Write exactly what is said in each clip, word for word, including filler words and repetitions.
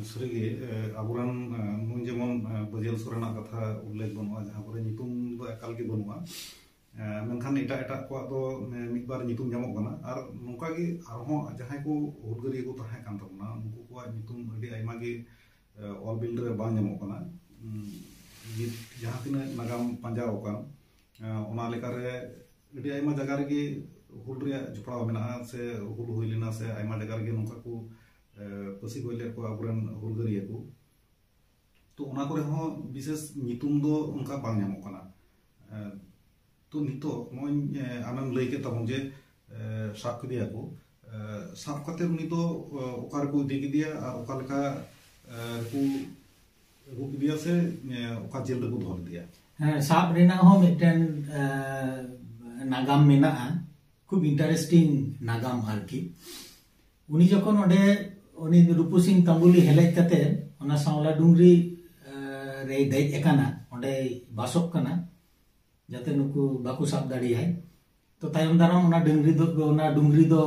ᱥᱟᱹᱨᱤᱜᱮ, ᱮ, ᱟᱵᱚᱨᱮᱱ, ᱮ, ᱱᱩᱭ ᱡᱮᱢᱚᱱ, ᱮ, ᱵᱟᱹᱡᱟᱹᱞ ᱥᱚᱨᱮᱱᱟᱜ ᱠᱟᱛᱷᱟ ᱩᱞᱞᱮᱠᱷ ᱵᱟᱹᱱᱩᱜᱼᱟ, ᱡᱟᱦᱟᱸ ᱠᱚᱨᱮ ᱧᱩᱛᱩᱢ ᱫᱚ ᱮᱠᱟᱞ ᱜᱮ ᱵᱟᱹᱱᱩᱜᱼᱟ᱾ ᱮ, ᱢᱮᱱᱠᱷᱟᱱ ᱮᱴᱟᱜ ᱮᱴᱟᱜ ᱠᱚᱣᱟᱜ ᱫᱚ, ᱮ, ᱢᱤᱫ ᱵᱟᱨ ᱧᱩᱛᱩᱢ ᱧᱟᱢᱚᱜ ᱠᱟᱱᱟ᱾ ᱟᱨ ᱱᱚᱝᱠᱟ ᱜᱮ ᱟᱨᱦᱚᱸ ᱡᱟᱦᱟᱸᱭ ᱠᱚ ᱦᱩᱞᱜᱟᱹᱨᱤᱭᱟᱹ ᱠᱚ ᱛᱟᱦᱮᱸ ᱠᱟᱱ ᱛᱟᱵᱚᱱᱟ, ᱩᱱᱠᱩ ᱠᱚᱣᱟᱜ ᱧᱩᱛᱩᱢ ᱟᱹᱰᱤ ᱟᱭᱢᱟ ᱜᱮ, ᱮ, ᱚᱞ ᱵᱤᱞ ᱨᱮ ᱵᱟᱝ ᱧᱟᱢᱚᱜ ᱠᱟᱱᱟ᱾ ᱩᱢ, ᱱᱤᱛ ᱡᱟᱦᱟᱸ ᱛᱤᱱᱟᱹᱜ ᱱᱟᱜᱟᱢ ᱯᱟᱸᱡᱟ ᱟᱠᱟᱱ, ᱮ, ᱚᱱᱟ ᱞᱮᱠᱟᱨᱮ ᱟᱹᱰᱤ ᱟᱭᱢᱟ ᱡᱟᱭᱜᱟ ᱨᱮᱜᱮ ᱦᱩᱞ ᱨᱮᱭᱟᱜ ᱡᱚᱯᱲᱟᱣ ᱢᱮᱱᱟᱜᱼᱟ, ᱥᱮ ᱦᱩᱞ ᱦᱩᱭ ᱞᱮᱱᱟ, ᱥᱮ ᱟᱭᱢᱟ ᱡᱟᱭᱜᱟ ᱨᱮᱜᱮ ᱱᱚᱝᱠᱟ ᱠᱚ, ᱮ, ᱯᱟᱹᱥᱤ ᱜᱚᱡ ᱞᱮᱫ ᱠᱚᱣᱟ ᱟᱵᱚᱨᱮᱱ ᱦᱩᱞᱜᱟᱹᱨᱤᱭᱟᱹ ᱠᱚ᱾ ᱛᱚ, ᱚᱱᱟ ᱠᱚᱨᱮ ᱦᱚᱸ ᱵᱤᱥᱮᱥ ᱧᱩᱛᱩᱢ ᱫᱚ ᱚᱱᱠᱟ ᱵᱟᱝ ᱧᱟᱢᱚᱜ ᱠᱟᱱᱟ᱾ ᱮ, ᱛᱚ, ᱱᱤᱛᱚᱜ ᱱᱚᱜᱼᱚᱭ, ᱮ, ᱟᱢᱮᱢ ᱞᱟᱹᱭ ᱠᱮᱫ ᱛᱟᱵᱚᱱ ᱡᱮ, ᱮ, ᱥᱟᱵ ᱠᱮᱫᱮᱭᱟ ᱠᱚ, ᱮ, ᱥᱟᱵ ᱠᱟᱛᱮ ᱩᱱᱤ ᱫᱚ, ᱮ, ᱚᱠᱟ ᱨᱮᱠᱚ ᱤᱫᱤ ᱠᱮᱫᱮᱭᱟ ᱟᱨ ᱚᱠᱟ ᱞᱮᱠᱟ, ᱮ, ᱨᱮᱠᱚ ᱟᱹᱜᱩ ᱠᱮᱫᱮᱭᱟ, ᱥᱮ, ᱮ, ᱚᱠᱟ ᱡᱮᱞ ᱨᱮᱠᱚ ᱫᱚᱦᱚ ᱞᱮᱫᱮᱭᱟ? ᱦᱮᱸ, ᱥᱟᱵ ᱨᱮᱱᱟᱜ ᱦᱚᱸ ᱢᱤᱫᱴᱮᱱ, ᱮ, ᱱᱟᱜᱟᱢ ᱢᱮᱱᱟᱜᱼᱟ, ᱠᱷᱩᱵ interesting ᱱᱟᱜᱟᱢ ᱟᱨᱠᱤ᱾ ᱩᱱᱤ ᱡᱚᱠᱷᱚᱱ ᱚᱸᱰᱮ ᱩᱱᱤ ᱨᱩᱯᱩ ᱥᱤᱝ ᱛᱟᱢᱵᱩᱞᱤ ᱦᱮᱞᱮᱡ ᱠᱟᱛᱮ ᱚᱱᱟ ᱥᱟᱣᱞᱟ ᱰᱩᱝᱨᱤ, ᱮ, ᱨᱮᱭ ᱫᱮᱡ ᱟᱠᱟᱱᱟ, ᱚᱸᱰᱮᱭ ᱵᱟᱥᱚᱜ ᱠᱟᱱᱟ, ᱡᱟᱛᱮ ᱱᱩᱠᱩ ᱵᱟᱠᱚ ᱥᱟᱵ ᱫᱟᱲᱮᱭᱟᱭ᱾ ᱛᱚ, ᱛᱟᱭᱚᱢ ᱫᱟᱨᱟᱢ ᱚᱱᱟ ᱰᱩᱝᱨᱤ ᱫᱚ, ᱚᱱᱟ ᱰᱩᱝᱨᱤ ᱫᱚ,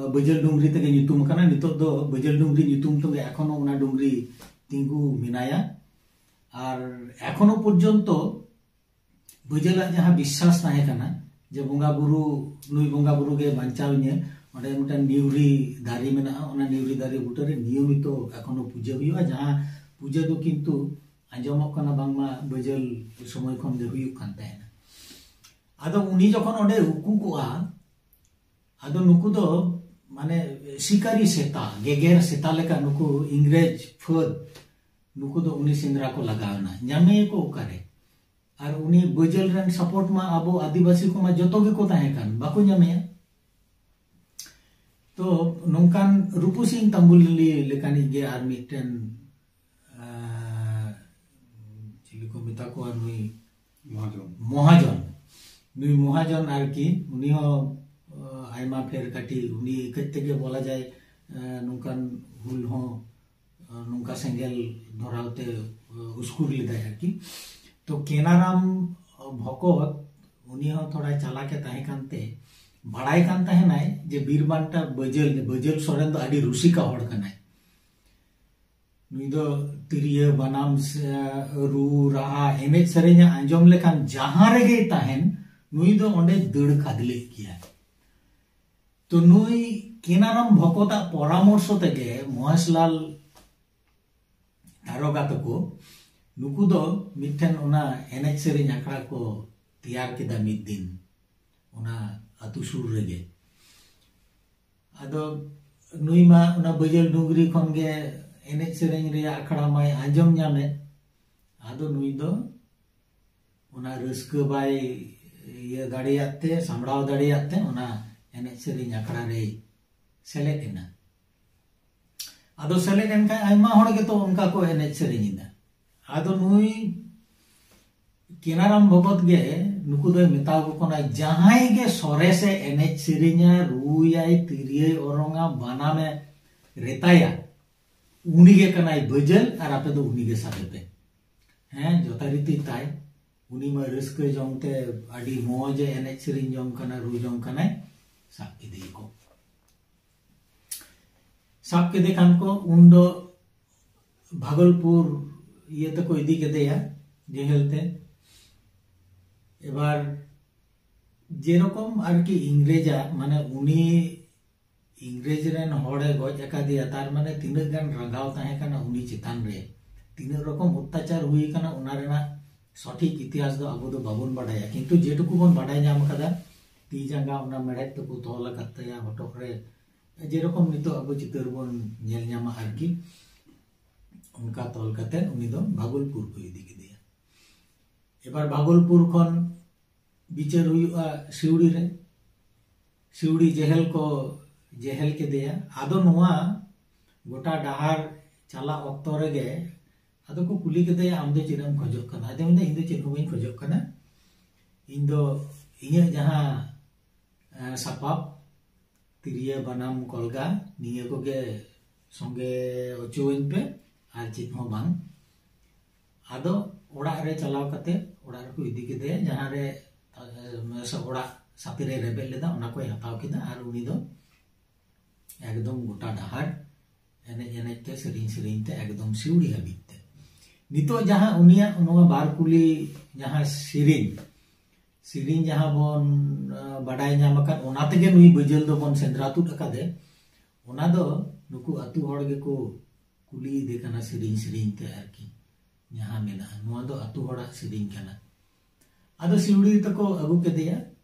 ᱮ, ᱵᱟᱹᱡᱟᱹᱞ ᱰᱩᱝᱨᱤ ᱛᱮᱜᱮ ᱧᱩᱛᱩᱢ ᱟᱠᱟᱱᱟ᱾ ᱱᱤᱛᱚᱜ ᱫᱚ ᱵᱟᱹᱡᱟᱹᱞ ᱰᱩᱝᱨᱤ ᱧᱩᱛᱩᱢ ᱛᱮᱜᱮ ᱮᱠᱷᱚᱱᱳ ᱚᱱᱟ ᱰᱩᱝᱨᱤ ᱛᱤᱸᱜᱩ ᱢᱮᱱᱟᱭᱟ᱾ ᱟᱨ ᱮᱠᱷᱚᱱᱳ ᱯᱚᱨᱡᱚᱱᱛᱚ ᱵᱟᱹᱡᱟᱹᱞᱟᱜ ᱡᱟᱦᱟᱸ ᱵᱤᱥᱥᱟᱥ ᱛᱟᱦᱮᱸ ᱠᱟᱱᱟ ᱡᱮ ᱵᱚᱸᱜᱟ ᱵᱩᱨᱩ, ᱱᱩᱭ ᱵᱚᱸᱜᱟ ᱵᱩᱨᱩ ᱜᱮ ᱵᱟᱧᱪᱟᱣ ᱤᱧᱟᱹ, ᱚᱸᱰᱮ ᱢᱤᱫᱴᱟᱝ ᱱᱤᱣᱨᱤ ᱫᱟᱨᱮ ᱢᱮᱱᱟᱜᱼᱟ, ᱚᱱᱟ ᱱᱤᱣᱨᱤ ᱫᱟᱨᱮ ᱵᱩᱴᱟᱹᱨᱮ ᱱᱤᱭᱚᱢᱤᱛᱚ ᱮᱠᱷᱚᱱᱳ ᱯᱩᱡᱟᱹ ᱦᱩᱭᱩᱜᱼᱟ, ᱡᱟᱦᱟᱸ ᱯᱩᱡᱟᱹ ᱫᱚ ᱠᱤᱱᱛᱩ ᱟᱸᱡᱚᱢᱚᱜ ᱠᱟᱱᱟ ᱵᱟᱝᱢᱟ ᱵᱟᱹᱡᱟᱹᱞ ᱥᱚᱢᱚᱭ ᱠᱷᱚᱱ ᱜᱮ ᱦᱩᱭᱩᱜ ᱠᱟᱱ ᱛᱟᱦᱮᱱᱟ᱾ ᱟᱫᱚ ᱩᱱᱤ ᱡᱚᱠᱷᱚᱱ ᱚᱸᱰᱮ ᱩᱠᱩ ᱠᱚᱜᱼᱟ, ᱟᱫᱚ ᱱᱩᱠᱩ ᱫᱚ ᱢᱟᱱᱮ ᱥᱤᱠᱟᱨᱤ ᱥᱮᱛᱟ, ᱜᱮᱜᱮᱨ ᱥᱮᱛᱟ ᱞᱮᱠᱟ ᱱᱩᱠᱩ ᱤᱝᱨᱮᱡᱽ ᱯᱷᱟᱹᱫ, ᱱᱩᱠᱩ ᱫᱚ ᱩᱱᱤ ᱥᱮᱸᱫᱽᱨᱟ ᱠᱚ ᱞᱟᱜᱟᱣ ᱮᱱᱟ᱾ ᱧᱟᱢᱮᱭᱟᱠᱚ ᱚᱠᱟᱨᱮ? ᱟᱨ ᱩᱱᱤ ᱵᱟᱹᱡᱟᱹᱞ ᱨᱮᱱ ᱥᱟᱯᱳᱨᱴ ᱢᱟ ᱟᱵᱚ ᱟᱹᱫᱤᱵᱟᱹᱥᱤ ᱠᱚᱢᱟ ᱡᱚᱛᱚ ᱜᱮᱠᱚ ᱛᱟᱦᱮᱸ ᱠᱟᱱ, ᱵᱟᱠᱚ ᱧᱟᱢᱮᱭᱟ᱾ ᱛᱚ ᱱᱚᱝᱠᱟᱱ ᱨᱩᱯᱩ ᱥᱤᱝ ᱛᱟᱢᱵᱩᱞᱤ ᱞᱮᱠᱟᱱᱤᱡ ᱜᱮ ᱟᱨ ᱢᱤᱫᱴᱮᱱ, ᱟᱸ, ᱪᱤᱞᱤ ᱠᱚ ᱢᱮᱛᱟ ᱠᱚᱣᱟ, ᱱᱩᱭ ᱢᱚᱦᱟᱡᱚᱱ᱾ ᱢᱚᱦᱟᱡᱚᱱ, ᱱᱩᱭ ᱢᱚᱦᱟᱡᱚᱱ ᱟᱨᱠᱤ, ᱩᱱᱤ ᱦᱚᱸ, ᱟᱸ, ᱟᱭᱢᱟ ᱯᱷᱮᱨ ᱠᱟᱹᱴᱤᱡ ᱩᱱᱤ ᱠᱟᱹᱡ ᱛᱮᱜᱮ ᱵᱚᱞᱟ ᱡᱟᱭ, ᱟᱸ, ᱱᱚᱝᱠᱟᱱ ᱦᱩᱞ ᱦᱚᱸ, ᱟᱸ, ᱱᱚᱝᱠᱟ ᱥᱮᱸᱜᱮᱞ ᱫᱷᱚᱨᱟᱣ ᱛᱮ, ᱟᱸ, ᱩᱥᱠᱩᱨ ᱞᱮᱫᱟᱭ ᱟᱨᱠᱤ᱾ ᱛᱚ ᱠᱮᱱᱟᱨᱟᱢ ᱵᱷᱚᱠᱚᱛ, ᱩᱱᱤ ᱦᱚᱸ ᱛᱷᱚᱲᱟ ᱪᱟᱞᱟᱠ ᱮ ᱛᱟᱦᱮᱸ ᱠᱟᱱᱛᱮ ᱵᱟᱲᱟᱭ ᱠᱟᱱ ᱛᱟᱦᱮᱱᱟᱭ ᱡᱮ ᱵᱤᱨ ᱵᱟᱱᱴᱟ ᱵᱟᱹᱡᱟᱹᱞ, ᱵᱟᱹᱡᱟᱹᱞ ᱥᱚᱨᱮᱱ ᱫᱚ ᱟᱹᱰᱤ ᱨᱩᱥᱤᱠᱟ ᱦᱚᱲ ᱠᱟᱱᱟᱭ᱾ ᱱᱩᱭ ᱫᱚ ᱛᱤᱨᱭᱳ, ᱵᱟᱱᱟᱢ, ᱥᱮ ᱨᱩ, ᱨᱟᱦᱟ, ᱮᱱᱮᱡ ᱥᱮᱨᱮᱧ ᱮ ᱟᱸᱡᱚᱢ ᱞᱮᱠᱷᱟᱱ ᱡᱟᱦᱟᱸ ᱨᱮᱜᱮᱭ ᱛᱟᱦᱮᱱ, ᱱᱩᱭ ᱫᱚ ᱚᱸᱰᱮ ᱫᱟᱹᱲ ᱠᱷᱟᱫᱽᱞᱮᱜ ᱜᱮᱭᱟ᱾ ᱛᱚ ᱱᱩᱭ ᱠᱮᱱᱟᱨᱟᱢ ᱵᱷᱚᱠᱚᱛᱟᱜ ᱯᱚᱨᱟᱢᱚᱨᱥᱚ ᱛᱮᱜᱮ ᱢᱚᱦᱮᱥᱞᱟᱞ ᱫᱟᱨᱚᱜᱟ ᱛᱟᱠᱚ, ᱱᱩᱠᱩ ᱫᱚ ᱢᱤᱫᱴᱮᱱ ᱚᱱᱟ ᱮᱱᱮᱡ ᱥᱮᱨᱮᱧ ᱟᱠᱷᱲᱟ ᱠᱚ ᱛᱮᱭᱟᱨ ᱠᱮᱫᱟ ᱢᱤᱫ ᱫᱤᱱ ᱚᱱᱟ ᱟᱹᱛᱩ ᱥᱩᱨ ᱨᱮᱜᱮ᱾ ᱟᱫᱚ ᱱᱩᱭ ᱢᱟ ᱚᱱᱟ ᱵᱟᱹᱡᱟᱹᱞ ᱰᱩᱝᱨᱤ ᱠᱷᱚᱱ ᱜᱮ ᱮᱱᱮᱡ ᱥᱮᱨᱮᱧ ᱨᱮᱭᱟᱜ ᱟᱠᱷᱲᱟ ᱢᱟᱭ ᱟᱸᱡᱚᱢ ᱧᱟᱢᱮᱫ᱾ ᱟᱫᱚ ᱱᱩᱭ ᱫᱚ ᱚᱱᱟ ᱨᱟᱹᱥᱠᱟᱹ ᱵᱟᱭ ᱤᱭᱟᱹ ᱫᱟᱲᱮᱭᱟᱜ ᱛᱮ, ᱥᱟᱢᱵᱲᱟᱣ ᱫᱟᱲᱮᱭᱟᱜ ᱛᱮ, ᱚᱱᱟ ᱮᱱᱮᱡ ᱥᱮᱨᱮᱧ ᱟᱠᱷᱲᱟ ᱨᱮᱭ ᱥᱮᱞᱮᱫ ᱮᱱᱟ᱾ ᱟᱫᱚ ᱥᱮᱞᱮᱫ ᱮᱱ ᱠᱷᱟᱱ ᱟᱭᱢᱟ ᱦᱚᱲ ᱜᱮᱛᱚ ᱚᱱᱠᱟ ᱠᱚ ᱮᱱᱮᱡ ᱥᱮᱨᱮᱧ ᱮᱫᱟ᱾ ᱟᱫᱚ ᱱᱩᱭ ᱠᱮᱱᱟᱨᱟᱢ ᱵᱷᱚᱜᱚᱛ ᱜᱮ ᱱᱩᱠᱩ ᱫᱚᱭ ᱢᱮᱛᱟ ᱠᱚ ᱠᱟᱱᱟ, ᱡᱟᱦᱟᱸᱭ ᱜᱮ ᱥᱚᱨᱮᱥᱮ ᱮᱱᱮᱡ ᱥᱮᱨᱮᱧᱟ, ᱨᱩᱭᱟᱭ, ᱛᱤᱨᱭᱳᱭ ᱚᱨᱚᱝᱟ, ᱵᱟᱱᱟᱢᱮ ᱨᱮᱛᱟᱭᱟ, ᱩᱱᱤ ᱜᱮ ᱠᱟᱱᱟᱭ ᱵᱟᱹᱡᱟᱹᱞ ᱟᱨ ᱟᱯᱮ ᱫᱚ ᱩᱱᱤ ᱜᱮ ᱥᱟᱵᱮ ᱯᱮ᱾ ᱦᱮᱸ, ᱡᱚᱛᱷᱟᱨᱤᱛᱤ ᱛᱟᱭ᱾ ᱩᱱᱤ ᱢᱟ ᱨᱟᱹᱥᱠᱟᱹ ᱡᱚᱝ ᱛᱮ ᱟᱹᱰᱤ ᱢᱚᱡᱽ ᱮ ᱮᱱᱮᱡ ᱥᱮᱨᱮᱧ ᱡᱚᱝ ᱠᱟᱱᱟ, ᱨᱩ ᱡᱚᱝ ᱠᱟᱱᱟᱭ᱾ ᱥᱟᱵ ᱠᱮᱫᱮᱭᱟᱠᱚ᱾ ᱥᱟᱵ ᱠᱮᱫᱮ ᱠᱷᱟᱱ ᱠᱚ, ᱩᱱ ᱫᱚ ᱵᱷᱟᱜᱚᱞᱯᱩᱨ ᱤᱭᱟᱹ ᱛᱮᱠᱚ ᱤᱫᱤ ᱠᱮᱫᱮᱭᱟ ᱡᱮᱦᱮᱞ ᱛᱮ᱾ ᱮᱵᱟᱨ ᱡᱮᱨᱚᱠᱚᱢ ᱟᱨᱠᱤ ᱤᱝᱨᱮᱡᱟᱜ, ᱢᱟᱱᱮ ᱩᱱᱤ ᱤᱝᱨᱮᱡᱽ ᱨᱮᱱ ᱦᱚᱲᱮ ᱜᱚᱡ ᱟᱠᱟᱫᱮᱭᱟ, ᱛᱟᱨ ᱢᱟᱱᱮ ᱛᱤᱱᱟᱹᱜ ᱜᱟᱱ ᱨᱟᱸᱜᱟᱣ ᱛᱟᱦᱮᱸ ᱠᱟᱱᱟ ᱩᱱᱤ ᱪᱮᱛᱟᱱ ᱨᱮ, ᱛᱤᱱᱟᱹᱜ ᱨᱚᱠᱚᱢ ᱚᱛᱛᱟᱪᱟᱨ ᱦᱩᱭ ᱟᱠᱟᱱᱟ, ᱚᱱᱟ ᱨᱮᱱᱟᱜ ᱥᱚᱴᱷᱤᱠ ᱤᱛᱤᱦᱟᱥ ᱫᱚ ᱟᱵᱚ ᱫᱚ ᱵᱟᱵᱚᱱ ᱵᱟᱰᱟᱭᱟ᱾ ᱠᱤᱱᱛᱩ ᱡᱮᱴᱩᱠᱩ ᱵᱚᱱ ᱵᱟᱰᱟᱭ ᱧᱟᱢ ᱟᱠᱟᱫᱟ, ᱛᱤ ᱡᱟᱸᱜᱟ ᱚᱱᱟ ᱢᱮᱲᱦᱮᱫ ᱛᱮᱠᱚ ᱛᱚᱞ ᱟᱠᱟᱫ ᱛᱟᱭᱟ ᱦᱚᱴᱚᱜ ᱨᱮ, ᱡᱮᱨᱚᱠᱚᱢ ᱱᱤᱛᱚᱜ ᱟᱵᱚ ᱪᱤᱛᱟᱹᱨ ᱵᱚᱱ ᱧᱮᱞ ᱧᱟᱢᱟ ᱟᱨᱠᱤ, ᱚᱱᱠᱟ ᱛᱚᱞ ᱠᱟᱛᱮ ᱩᱱᱤ ᱫᱚ ᱵᱷᱟᱜᱚᱞᱯᱩᱨ ᱠᱚ ᱤᱫᱤ ᱠᱮᱫᱮᱭᱟ᱾ ᱮᱵᱟᱨ ᱵᱷᱟᱜᱚᱞᱯᱩᱨ ᱠᱷᱚᱱ ᱵᱤᱪᱟᱹᱨ ᱦᱩᱭᱩᱜᱼᱟ ᱥᱤᱣᱲᱤ ᱨᱮ, ᱥᱤᱣᱲᱤ ᱡᱮᱦᱮᱞ ᱠᱚ ᱡᱮᱦᱮᱞ ᱠᱮᱫᱮᱭᱟ᱾ ᱟᱫᱚ ᱱᱚᱣᱟ ᱜᱚᱴᱟ ᱰᱟᱦᱟᱨ ᱪᱟᱞᱟᱜ ᱚᱠᱛᱚ ᱨᱮᱜᱮ ᱟᱫᱚ ᱠᱚ ᱠᱩᱞᱤ ᱠᱮᱫᱮᱭᱟ, "ᱟᱢ ᱫᱚ ᱪᱮᱫ ᱮᱢ ᱠᱷᱚᱡᱚᱜ ᱠᱟᱱᱟ?" ᱟᱫᱚ ᱢᱮᱱᱫᱟ, "ᱤᱧ ᱫᱚ ᱪᱮᱫ ᱦᱚᱸ ᱵᱟᱹᱧ ᱠᱷᱚᱡᱚᱜ ᱠᱟᱱᱟ, ᱤᱧ ᱫᱚ ᱤᱧᱟᱹᱜ ᱡᱟᱦᱟᱸ ᱮᱸ, ᱥᱟᱯᱟᱵ, ᱛᱤᱨᱭᱳ, ᱵᱟᱱᱟᱢ, ᱠᱚᱞᱜᱟ, ᱱᱤᱭᱟᱹ ᱠᱚᱜᱮ ᱥᱚᱸᱜᱮ ᱦᱚᱪᱚᱣᱟᱹᱧ ᱯᱮ, ᱟᱨ ᱪᱮᱫ ᱦᱚᱸ ᱵᱟᱝ᱾" ᱟᱫᱚ ᱚᱲᱟᱜ ᱨᱮ ᱪᱟᱞᱟᱣ ᱠᱟᱛᱮ ᱚᱲᱟᱜ ᱨᱮᱠᱚ ᱤᱫᱤ ᱠᱮᱫᱮᱭᱟ, ᱡᱟᱦᱟᱸ ᱨᱮ, ᱮᱸ, ᱥᱮ ᱚᱲᱟᱜ ᱥᱟᱛᱮ ᱨᱮ ᱨᱮᱵᱮᱫ ᱞᱮᱫᱟ, ᱚᱱᱟ ᱠᱚᱭ ᱦᱟᱛᱟᱣ ᱠᱮᱫᱟ ᱟᱨ ᱩᱱᱤ ᱫᱚ ᱮᱠᱫᱚᱢ ᱜᱚᱴᱟ ᱰᱟᱦᱟᱨ ᱮᱱᱮᱡ ᱮᱱᱮᱡ ᱛᱮ, ᱥᱮᱨᱮᱧ ᱥᱮᱨᱮᱧ ᱛᱮ ᱮᱠᱫᱚᱢ ᱥᱤᱣᱲᱤ ᱦᱟᱹᱵᱤᱡ ᱛᱮ᱾ ᱱᱤᱛᱚᱜ ᱡᱟᱦᱟᱸ ᱩᱱᱤᱭᱟᱜ ᱱᱚᱣᱟ ᱵᱟᱨ ᱠᱩᱞᱤ ᱡᱟᱦᱟᱸ ᱥᱮᱨᱮᱧ, ᱥᱮᱨᱮᱧ ᱡᱟᱦᱟᱸ ᱵᱚᱱ, ᱟᱸ, ᱵᱟᱰᱟᱭ ᱧᱟᱢ ᱟᱠᱟᱫ, ᱚᱱᱟ ᱛᱮᱜᱮ ᱱᱩᱭ ᱵᱟᱹᱡᱟᱹᱞ ᱫᱚᱵᱚᱱ ᱥᱮᱸᱫᱽᱨᱟ ᱛᱩᱫ ᱟᱠᱟᱫᱮ, ᱚᱱᱟ ᱫᱚ ᱱᱩᱠᱩ ᱟᱹᱛᱩ ᱦᱚᱲ ᱜᱮᱠᱚ ᱠᱩᱞᱤᱭᱮᱫᱮ ᱠᱟᱱᱟ ᱥᱮᱨᱮᱧ ᱥᱮᱨᱮᱧ ᱛᱮ ᱟᱨᱠᱤ᱾ ᱡᱟᱦᱟᱸ ᱢᱮᱱᱟᱜᱼᱟ, ᱱᱚᱣᱟ ᱫᱚ ᱟᱹᱛᱩ ᱦᱚᱲᱟᱜ ᱥᱮᱨᱮᱧ ᱠᱟᱱᱟ᱾ ᱟᱫᱚ ᱥᱤᱣᱲᱤ ᱛᱮᱠᱚ ᱟᱹᱜᱩ ᱠᱮᱫᱮᱭᱟ,